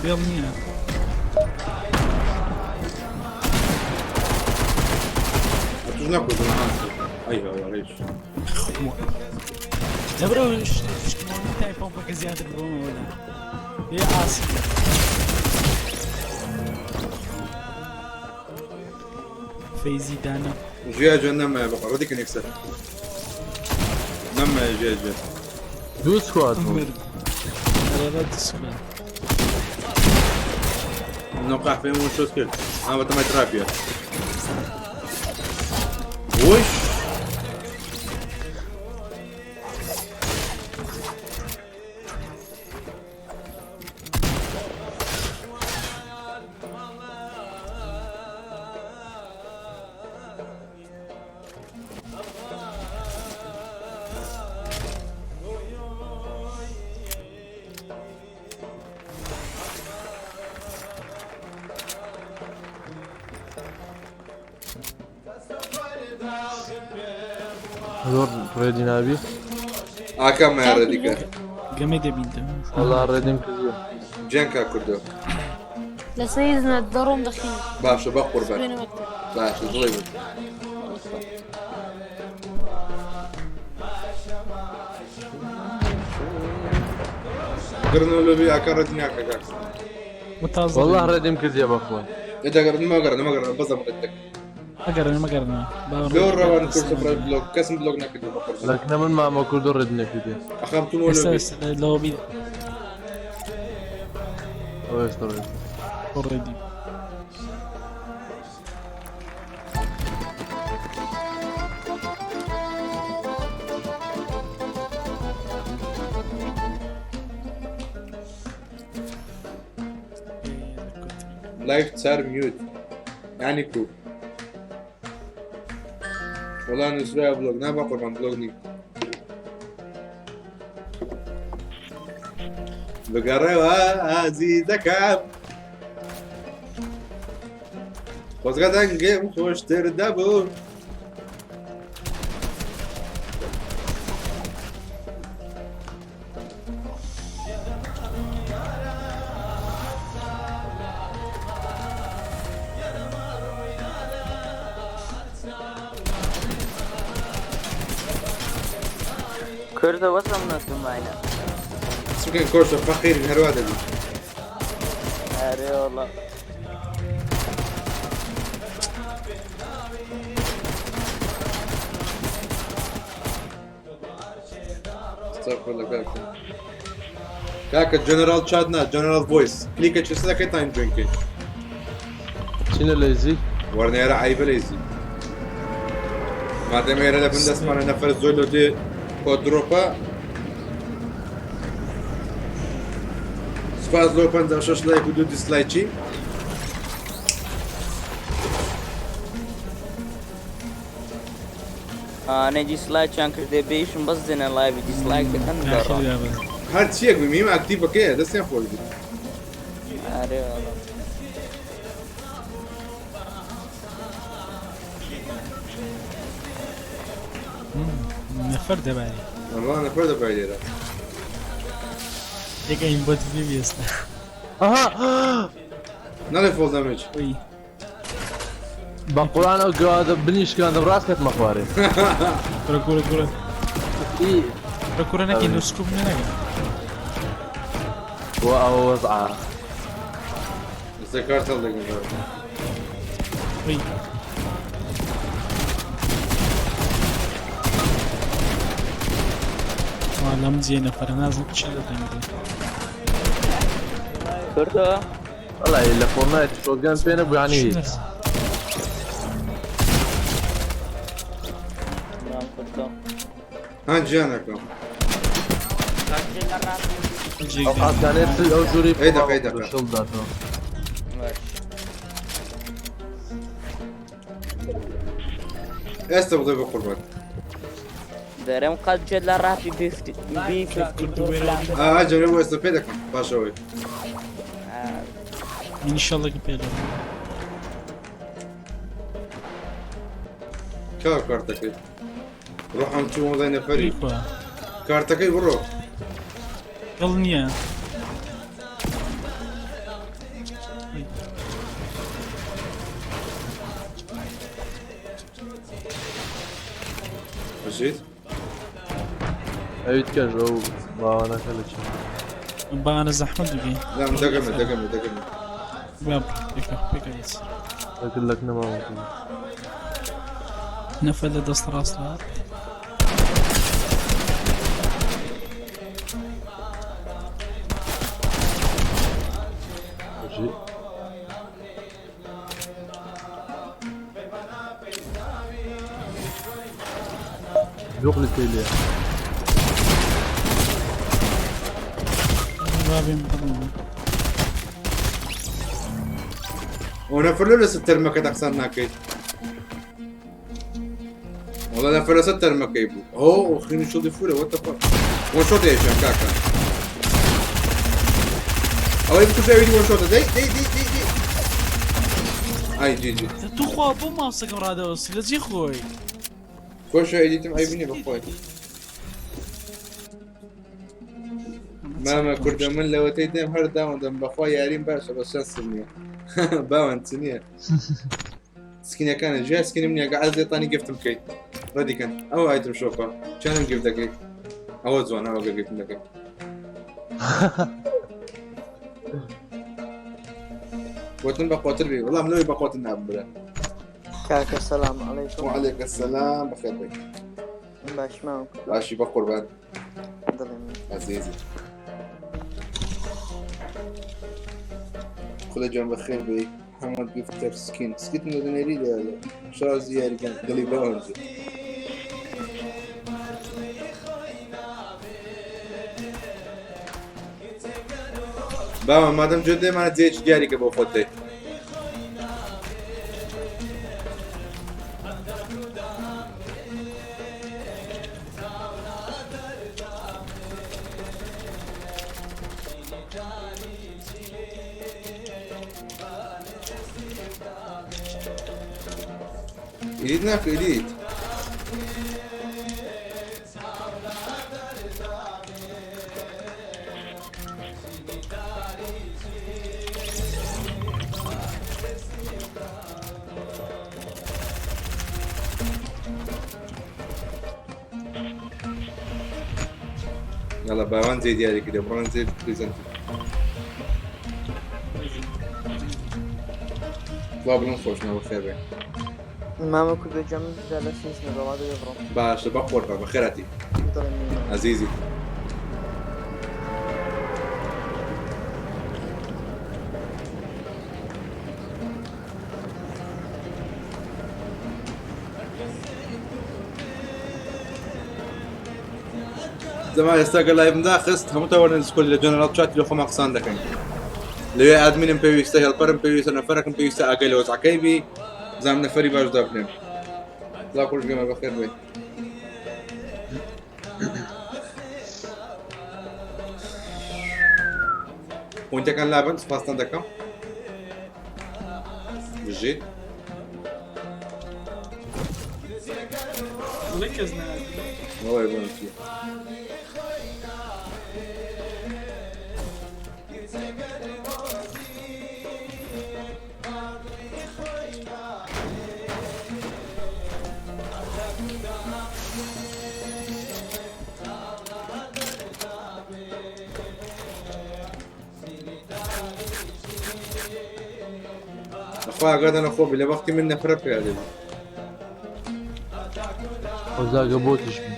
بێڵ نییە. ئەتوش نەکوژن ئاسی. ئەی هاوارەیش. لەبەرەوە تای پۆمپەکە زیاتر بۆمەوە لە بێ ئاسی. فەیزی دانا. ژیا جوان نەمایە بەخوا ڕەدی کەن یەکسەر. نەمایە ژیا جوان. دوو سکوات بوو. مرد. ئەرێ دوو سکوات. منەو قەحپەیم وان شۆت کرد. ها بەتەمای تراپیە. وش. زۆر ڕێدی نابی. ئاکام مایە ڕێدیکە. گەمەی دەبینتەوە. وەڵا ڕێدیم کردیە. جیان کاک کوردۆ. لەسەر ئیزنە دەڕۆم دەخیم. باشە بەقوربان. سبێنە مەکتەب. باشە دڵی من. گڕنەوە لۆبی ئاکا ڕێدی ناکە کاک. وەڵا ڕێدیم کردیە بەخۆی. ئێ دەگەڕن مەگەڕن مەگەڕن بەزەم ڕێد دەکەم. مەگەڕن مەگەڕنەوە. لۆ ڕەوان کوردم ڕێد بلۆک کەسم بلۆک نەکردووە بەقوربان. لەکنە من مامە کوردۆ ڕێدی نەکردیە. ئەخەم تومۆ لۆبی. لۆبی. ئەوە ئێستا ڕێدی. ڕێدی. لایف چار میوت یعنی کو وەڵا نووسرایە بلۆگ نا بە قوربان بلۆگ نیم بگەڕێوە ئازیزەکەم خۆزگە دەنگم خۆشتر دەبوو. کوردە وەسم نەتومانە. چ بکەین کۆشە فەقیرین هەروا دەبی. ئەرێ وەڵا. استغفر کاکە کاکە جەنەراڵ چات نا جەنەراڵ ڤۆیس کلیکە چ دەکەی تایم جوێنکەی. چینە لەیزی؟ وەرنێرە عیبە لەیزی. مادەم ئێرە لە بن دەستمانە نەفەر زۆر لۆ دێ کۆد درۆپە. سپاس لۆ 56 لایک و دوو دیسلایکی. ئانەی دیسلایکیان کردێ بێیشم بەس دێنە لایڤی دیسلایک دەکەن دەڕۆن. هەر چیەک بی میم ئاکتیڤەکەیە دەستیان خۆش بی. ئەرێ وەڵا. نەفەر دەباری. وەڵا نەفەر دەباری لێرە. یەک ئەیم بۆت بی ئێستا. ئەها نەڵێ فۆڵ دامێج. وی. بە قورئان ئەو گەوادە بنی شکاندم ڕاست کەتمە خوارێ. کورە کورە کورە. کورە کورە نەکەین لۆ سکوپ نەکەن. وە ئەوە وەزعە. ئێستا کارت هەڵدەگرم. وی. وا لەم جێ نەفەرە نازم چی دەدەنگێ. کوردۆ. وەڵی لە فۆرنایت شۆتگان پێ نەبوو یانی هیچ. نام کوردۆ. ها گیانەکەم. ئەو قاسانەی ئەو ژووری ئەی دەقە ئەی دەقە. شڵ داتەوە. ئێستا بڵێ بە قوربان. دەرم قەت جێت لە ڕاپی بی ففتی ئا جەرە بۆ ئێستا پێ دەکەم پاشەوەی منیشەڵێکی پێ دەکەم. کا کارتەکەی ڕۆحم چوو وەڵای نەفەری کارتەکەی بڕۆ دڵ نییە. بژیت ئەویت کەش ئەو باوانەکە لە چی باوانە زەحمەت بگەین لام دەگەمە دەگەمە دەگەمە با پێکە پێکە دەست لەکن لەک نەماوە نەفەر لە دەست ڕاست هات. بژی دوقلی تێلێ بابیم بڕۆ. ئەو نەفەر لەو لەسەر تەرمەکە قسان ناکەیت والله نەفەر لەسەر تەرمەکەی بوو ئەو خوێنی شڵی فورە what the fuck وەن شۆت یەکیان کاکە ئەوەی بکوژە ئەوی وەن شۆتە دەی دەی دەی دەی دەی ئای جی جی توخوا بۆ ماوسەکەم ڕادەوەستی لە جێ خۆی خۆشە ئەیدیتم ئەیبینی بەخۆی مامە کوردە من لەوەتەی دێم هەر داوەندەم بەخوا یاریم باشە بە شەنسم نییە باوەن چ نییە سکینەکانە جیا سکینم نییە گە عەزێتانی گفتم بکەیت ڕەدیکەن ئەو ئایتم شۆپە چەندم گفت دەکەیت ئەوە جوانە ئەوە گە گفتم دەکەیت وتم بە قۆتر بی وەڵام لەوەی بە قۆتر نابم برا کاکە سەلام عەلەیکم. وعليك السلام بخير بك باش ماوە باشی بە قوربان دڵی من. عزیزی خودا جان بەخێر بێی محەممەد گفتەر سکین سکیتم لە دەنێری لە شازی یاریگان دڵی باوەنجێ باوە مادەم جێ دێمانە جێیەکی دیاری کە بۆ خۆت دەی ئیدیت ناکە ئیدیت یاڵا باوان جێ دیاری کردە بڕۆن جێ پریزنت وا بڵم خۆش ناوە خێر بێ مامە کوردە گیان من جا لە سیس نەبەڵا دەبێ بڕۆم باشە بەخۆر بە بەخێراتی دڵی من مامە. عەزیزی زەمان ئێستا گە لایڤم داخست هەموو تاوەنە سکۆل لە جەنەراڵ چاتی لە خۆمان قسان دەکەین لەوێ ئادمینم پێویستە هێڵپەرم پێویستە نەفەرەکم پێویستە ئاگای لە وەزعەکەی بی زام نەفەری باش دابنێم لا خۆش گەمە بەخێر بێ پۆینتەکان لابن سپاستان دەکەم بژیت وەڵای بۆم چی بەخوا ئاگادان لە خۆ بی لە وەختی من نەفرە پیا دەبی. خۆزاگە بۆتیش بی.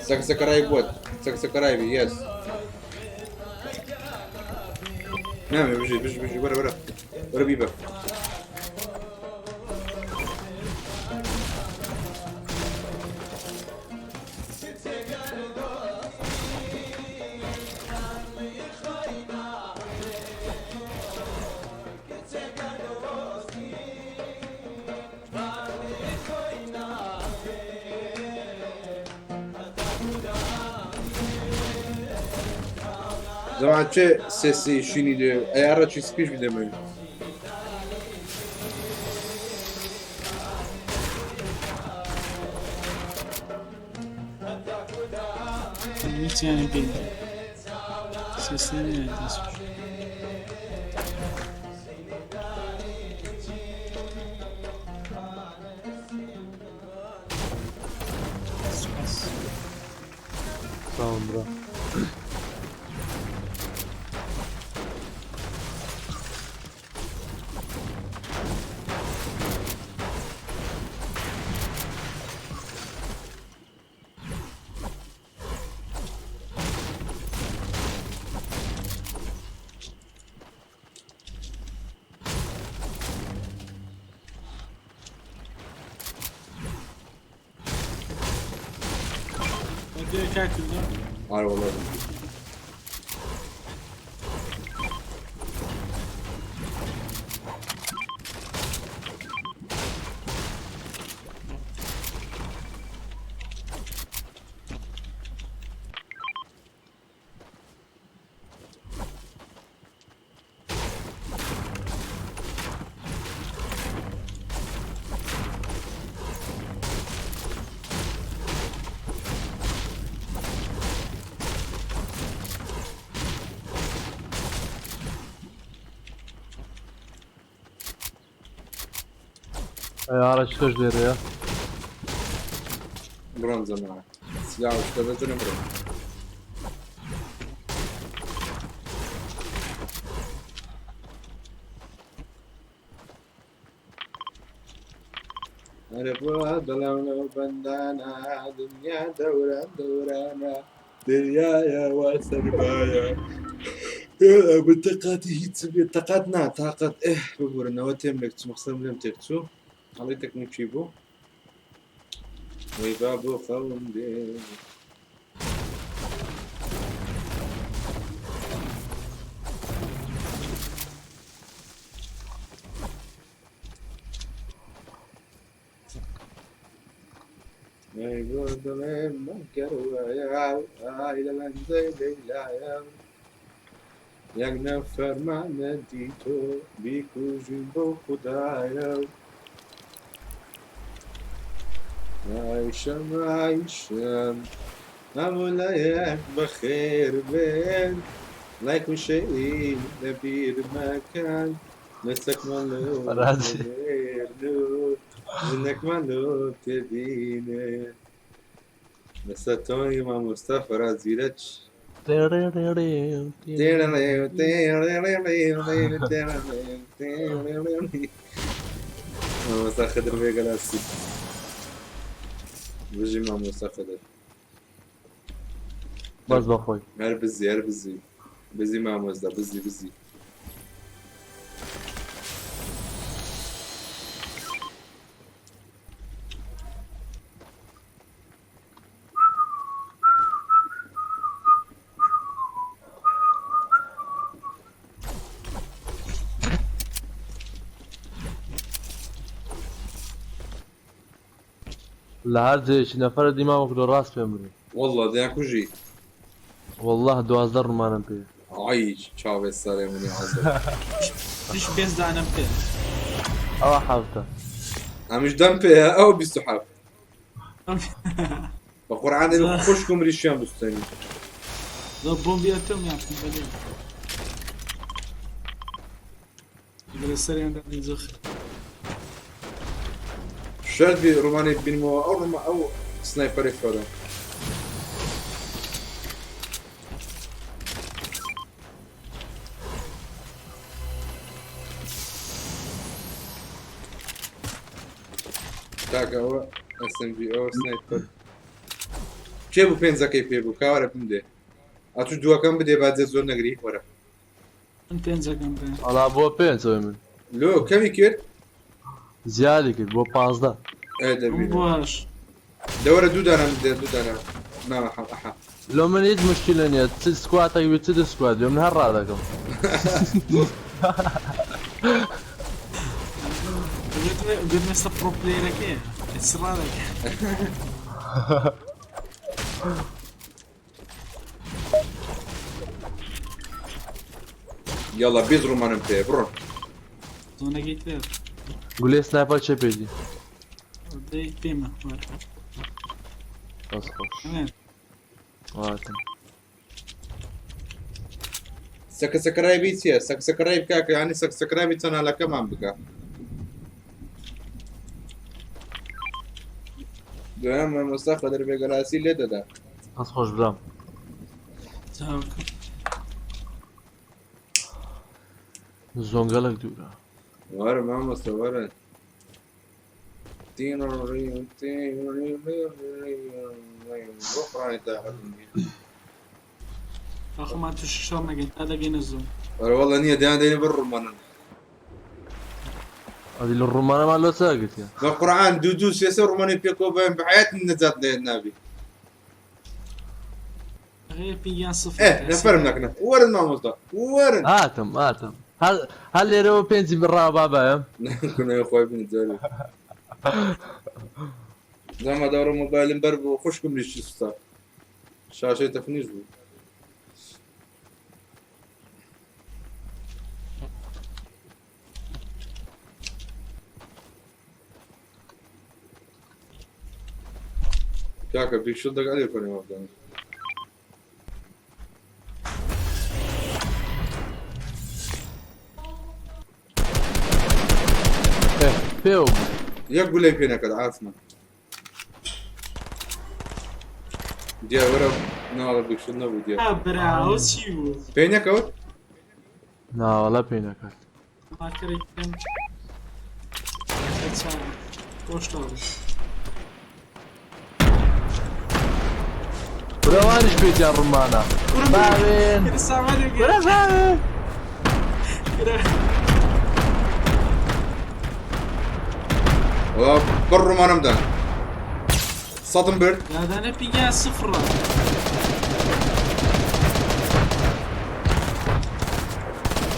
Subscribe what? Subscribe, yes. نعم بجي بجي بجي ورا ورا ورا بيبا. جەماعەت کێ سێسی شینی لێ ئەیارەکی سپیش بدەمێ. هیچیانی پێ سێ نییە دەست. سوپاس. ساوم برا. ئەدێ کاک کردو. ئارە وەڵا. ئەیارە شکەش لێرەیە. بڕۆن جەماعەت سلاو شتە بەجنە بڕۆن. ئەرە بۆ دڵم لەو بەندانە دنیا دەوران دەورانە دنیایە وا سەرمایە بتەقاتی هیچ بێ تەقات نا تاقەت ئێ ببورنەوە تێم لێک چوو قسەم لێم تێک چوو هەڵی تەکنیکی بوو وەی با بۆ خەوم دێ. ئەی بۆ دڵێم مەگەر وایە ئای لە لەنجەی لەیلایە یەک نەفەرمانە دی تۆ بیکوژین بۆ خودایە عایشەم عایشەم هەموو لایەک بەخێر بێن لایک و شەیری لەبیر مەکەن دەستەکمان لۆ فەرهادی. ژنەکمان لۆ تێبینێ لەسەر تۆنی مامۆستا فەراز زیرەک. مامۆستا خدر بێگەلاسی بژی مامۆستا خدر. بەس بەخۆی. هەر بزی هەر بزی بزی مامۆستا بزی بزی. لە هەر جێیەکی نەفەرە دیما وەکو ڕاست پێم بری. والله دەیانکوژی. والله 12 ڕمانم پێ. ئای چاوێ سەرێ منی عەزب. منیش پێنج دانەم پێ. ئەوە حەفتە. ئەمیش دەم پێیە ئەو 27. بە قورعان دەبێ خوشک و مریشیان بستێنی. زۆر بۆمبی ئەتۆم یان قومبەلەی. لە سەریان دانێ زۆر خراپ. شەرت بی ڕۆمانی بینمەوە ئەو ڕۆما ئەو سنایپەری خۆرە. کاکە ئەوە SMG ئەوە سنایپەر. کێ بوو پێنجەکەی پێ بوو کاوەرە بمدێ ئەتوو دووەکەم بدێ با جێ زۆر نەگری وەرە. من پێنجەکەم پێ. وەڵا بۆ پێنج ئەوەی من. لۆ کەمی کرد؟ زیادی کرد بۆ 15. ئێ دەبینم. بۆ هەشت. دەوەرە دوو دانەم بدێ دوو دانە مامە حەم ئەحا. لۆ من هیچ مشکلە نییە چ سکواتێک بێ چ دوو سکوات بێ من هەر ڕادەکەم. گوتم ئێستا پرۆ پلەیەرەکەیە چ ڕادەکە. یاڵا بیست ڕۆمانم پێ بڕۆن. زۆنەکەی تر. گولەی سنایپەر چێ پێدی؟ دەی پێمە وەرە. دەست خۆش. واتم. سەکە سەکرایبی چییە؟ سەک سەکرایب کاکە یانی سەک سەکرایبی چەنالەکەمان بکە. دوایان مامۆستا خدر بێگەلاسی لێ دەدا. دەست خۆش برام. زۆنگەلک دوورە. وەرە مامۆستا وەرە. ئاخۆمان تووشی شەڕ نەگەین تا دەگەینە زۆن. ئەرە والله نییە دەیان دەینە بەر ڕومانن. ئەدی لە ڕومانەمان لۆ چا گرتیە؟ بە قورعان دوو دوو سێ سێ ڕومانی پێکەوە بەن بە حەیات نەجات لێ نابی. غير بيان صفر. ئێ نەفەرم نەکنە وەرن مامۆستا وەرن. هاتم هاتم هەر هەر لێرەوە پێنجی بڕا بابایە. کنەوە خۆی بن جاری. زەمە دەوڕە مۆبایلم بەر بوو خوشکم لیشی سوتا. شاشەی تەفنیش بوو. کاکە بیکشل دەگەڵ لێ کۆنێ وابدەن. پێوە بوو. یەک گولەی پێ نەکرد عاسمە. دیار وەرە ناوەڵە بیکشل نەبوو دیار. برا ئەو چی بوو؟ پێی نەکەوت؟ ناوەڵا پێی نەکرد. ماکەرێکم براوانیش پێتیان ڕمانە باوێن برا باوێن. بەر ڕۆمانم دا سەدم برد. دادانە پیگا سفرە.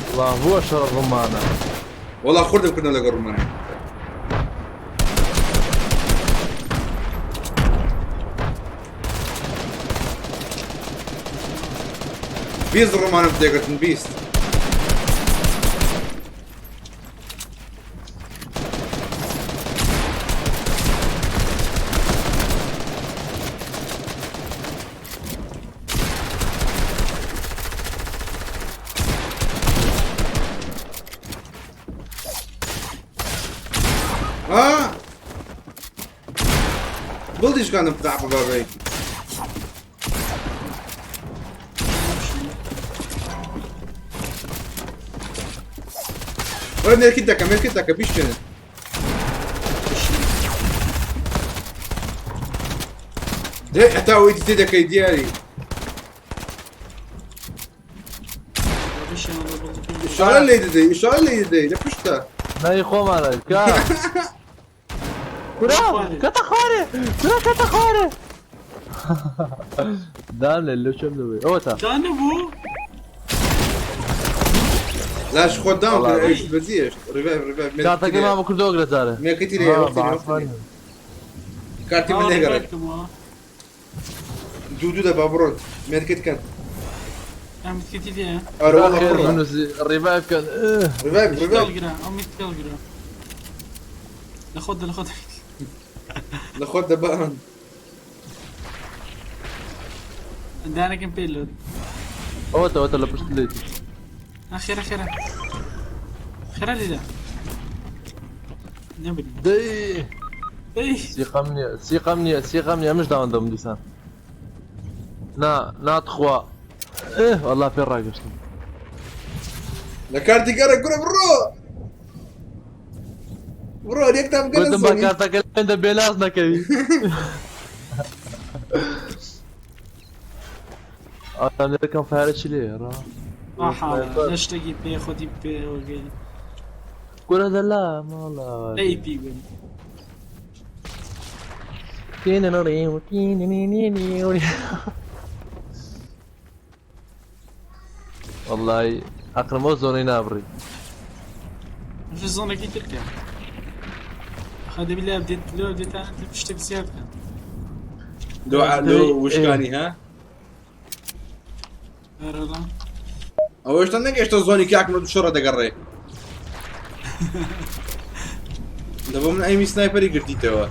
وڵا بووە شەڕ ڕمانە. وەڵا خوردم کردم لەگەڵ ڕۆمانە. 20 ڕۆمانم تێگرتن 20. آه بڵدیش کانم بتاع بابەی. وەرە مێرکت دەکە مێرکت دەکە بیشکێنن. دێ هەتا ئەوەی تێ دەکەی دیاری. ئیشارە لێ دەدەی ئیشارە لێ دەدەی لە پشتە. ناوی خۆمانە کا کورا کەتە خوارێ کورا کەتە خوارێ. دان لێ لەو چەم دەبێ ئەوە تا. دانە بوو؟ لاش خۆت داون کرد ئەویش بەجێهێشت ڕیڤایڤ ڕیڤایڤ کارتەکەی مامە کوردۆ گرە جارێ. مێکەتی لێ وەختی لێ وەختی لێ. کارتی من لێگەڕێ. دوو دوو دەبا بڕۆن مێرکت کەن. ئەم کەتی لێیە؟ ئەرە وەڵا خێر کوڕە. بنووسی ڕیڤایڤ کەن. ڕیڤایڤ ڕیڤایڤ. ئەو میتکەڵ گرە. لە خۆت دە لە خۆت. لە خۆت دەبان. دانەکەم پێ لۆت. ئەوەتە ئەوەتە لە پشت لێتی. خێرە خێرە. خێرە لێدا. نەبری. دەی. دەی. سیقەم نییە سیقەم نییە سیقەم نییە ئەمش داوەندەم دیسان. نا نا تخوا. ئێ وەڵا پێ ڕاگەشتم. لە کارتی گەڕە کوڕە بڕۆ. بڕۆ یەکتان بگەنە گوتم بە زۆنی. کارتەکە لێندە بێناز نەکەوی. ئەم فارە چی لێ ڕا؟ حاڵە لە شتێکی پێ خۆتی پێوەگەی کورە دەلا ماڵە ئەی پی بن. والله عقلم ئەو زۆنەی نابڕی. في زۆنەکەی تر کە خە دەبی لە ئەبدێت لۆ ئەبدێتان شتێک زیاد بکەن. لۆ لۆ وشکانی ها؟ ئەرەڵا ئەوە هێشتا نەگەشتە زۆنی کاکمە دوو شەڕە دەگەڕێ. دەبۆ من ئەیمی سنایپەری گرتیتەوە.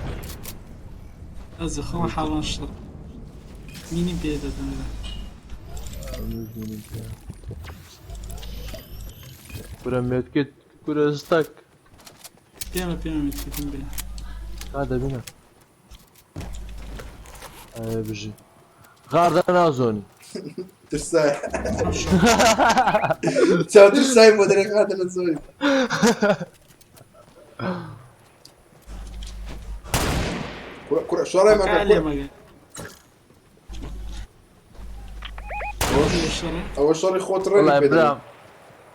ئەز خۆم حاڵان شەڕ مینیم پێ دەدەم. کورە مێتکت کورە ستەک. پێمە پێمە مێتکتم بێ. تا دەبینە. ئەی بژی. غاردە ناو زۆنی. ترسای. چاو ترسای بۆ دەرێ خاتە لە زۆنی. کورە کورە شەڕێ مەکە لێ کورە. مەگە. شەڕێ ئەوە شەڕی خۆت ڕێنی والله پێ دەدەم. برام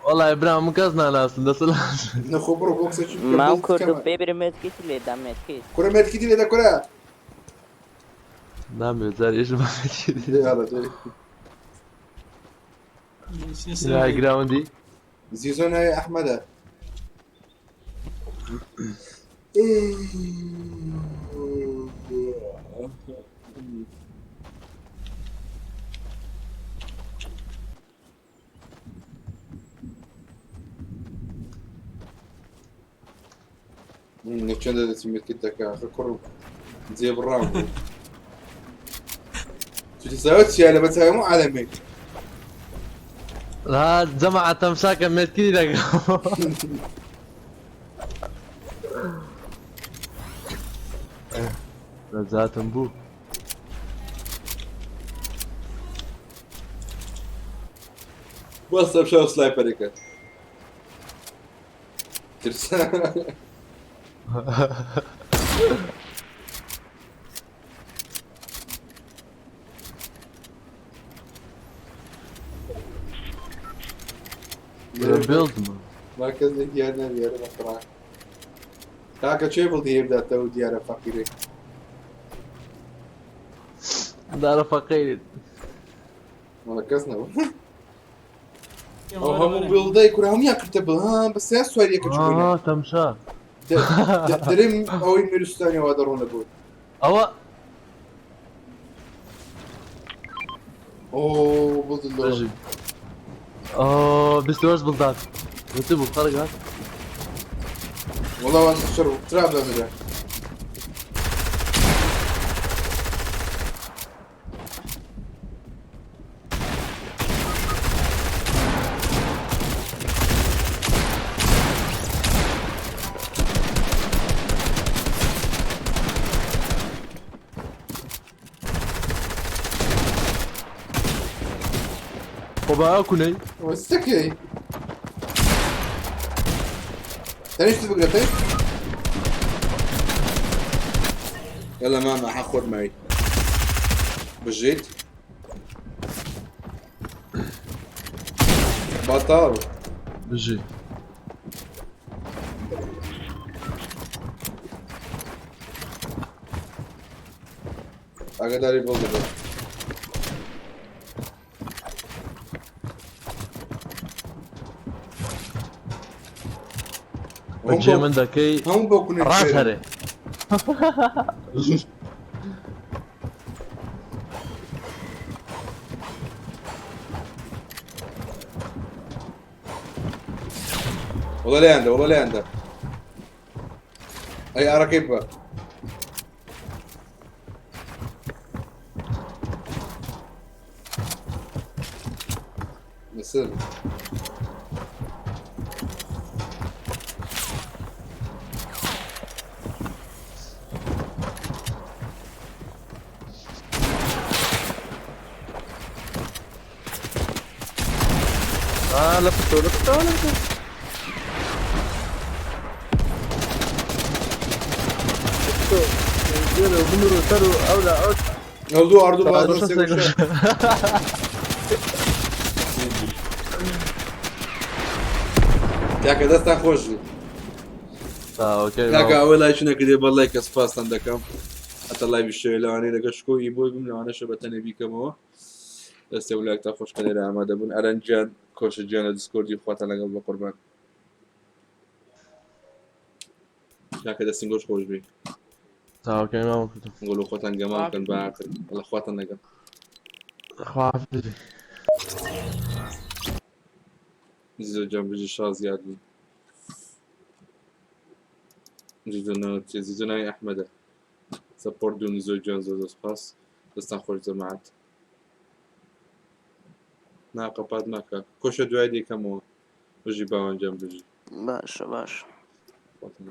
والله برام من کەس ناناسم دەسەڵات. نەخۆ بڕۆ بۆکسێکی بکە مام بڵد کوردو کەمە. پێ برێ مێتکیتی لێ دا مێتکیت. کورە مێتکیتی لێدە کورە. نامێت جار ئێش لێ هەڵە دێ. گراوندی زیزۆ ناوی ئەحمەدە. لە چەندە دەچی مێتکت دەکا ئاخر کوڕ جێبڕاو بوو. چ چیە لە بەچاوی هەموو عالەمێک. ها جەماعە تەمشاکە مێتکری دەکەم. نەجاتم بوو. بەستە بشەوە سنایپەرێکە. ترسا. بێڵدمە. ما کەس لە دیار نەبیارە بەقڕا. کاکە چێ بڵدی هێبداتەوە دیارە فەقیرێک. دارە فەقیرت. وەڵا کەس نەبوو. ئەو هەموو بڵدەی کورە هەموویان کردە بڵ ها بە سێ سواریەکە چوونە. آه تەمشا. دەرێم ئەوەی میرستانیەوە دەڕۆنە بۆ. ئەوە ئۆ بڵد لۆ. بژی. ئۆ 28 بڵدات. وتبوو خەڵک هات. وەڵا وان شەڕ تراب دەمرە. خۆ با ئەو کونەی. ئەوە سەکەی. تەنیشت بگرە تەنیشت. يلا ماما حاخد معي بجيت بطل بژی. ئاگاداری بڵ دەبێت. بەجێ من دەکەی هەموو بۆ کونەی ڕاست هەرێ. والله لێیان دە والله لێیان دە. ئەی ئارەکەی ببە. لەسەر آه لە پشتەوە لە پشتەوە لە پشتەوە. لێرە و بنور و سەر و ئەولا ئەو ئەو دوو ئاردوو تا بازنە ڕۆژە سێ سێ گوشە. گوشە. کاکە دەستان خۆش بی. کاکە ئەوەی لایکی نەکردێ بە لایکە سپاستان دەکەم هەتا لایڤی شەوێ لەوانەیە لەگەڵ شکۆ ئی بۆی بم لەوانەشە بە تەنێ بیکەمەوە دەستێ و لایکتان خۆش کە لێرە ئامادە بوون ئەرەن گیان کۆشە گیان لە دیسکۆردی خواتان لەگەڵ بە قوربان کاکە دەستن گۆش خۆش بی تاوکەی مامە کوردم گۆڵ خۆتان گەمان بکەن بە ئاخر لە خواتان لەگەڵ خواحافیزی زۆر جان بژی شا زیاد بوو زیزۆ ناوت چیە زیزۆ ناوی ئەحمەدە سەپۆرت دوو نزۆ گیان زۆر زۆر سپاس دەستان خۆش جەماعەت نا قەپات ناکە کۆشە دوای دەیکەمەوە بژی باوان گیان بژی باشە باشە خۆتان.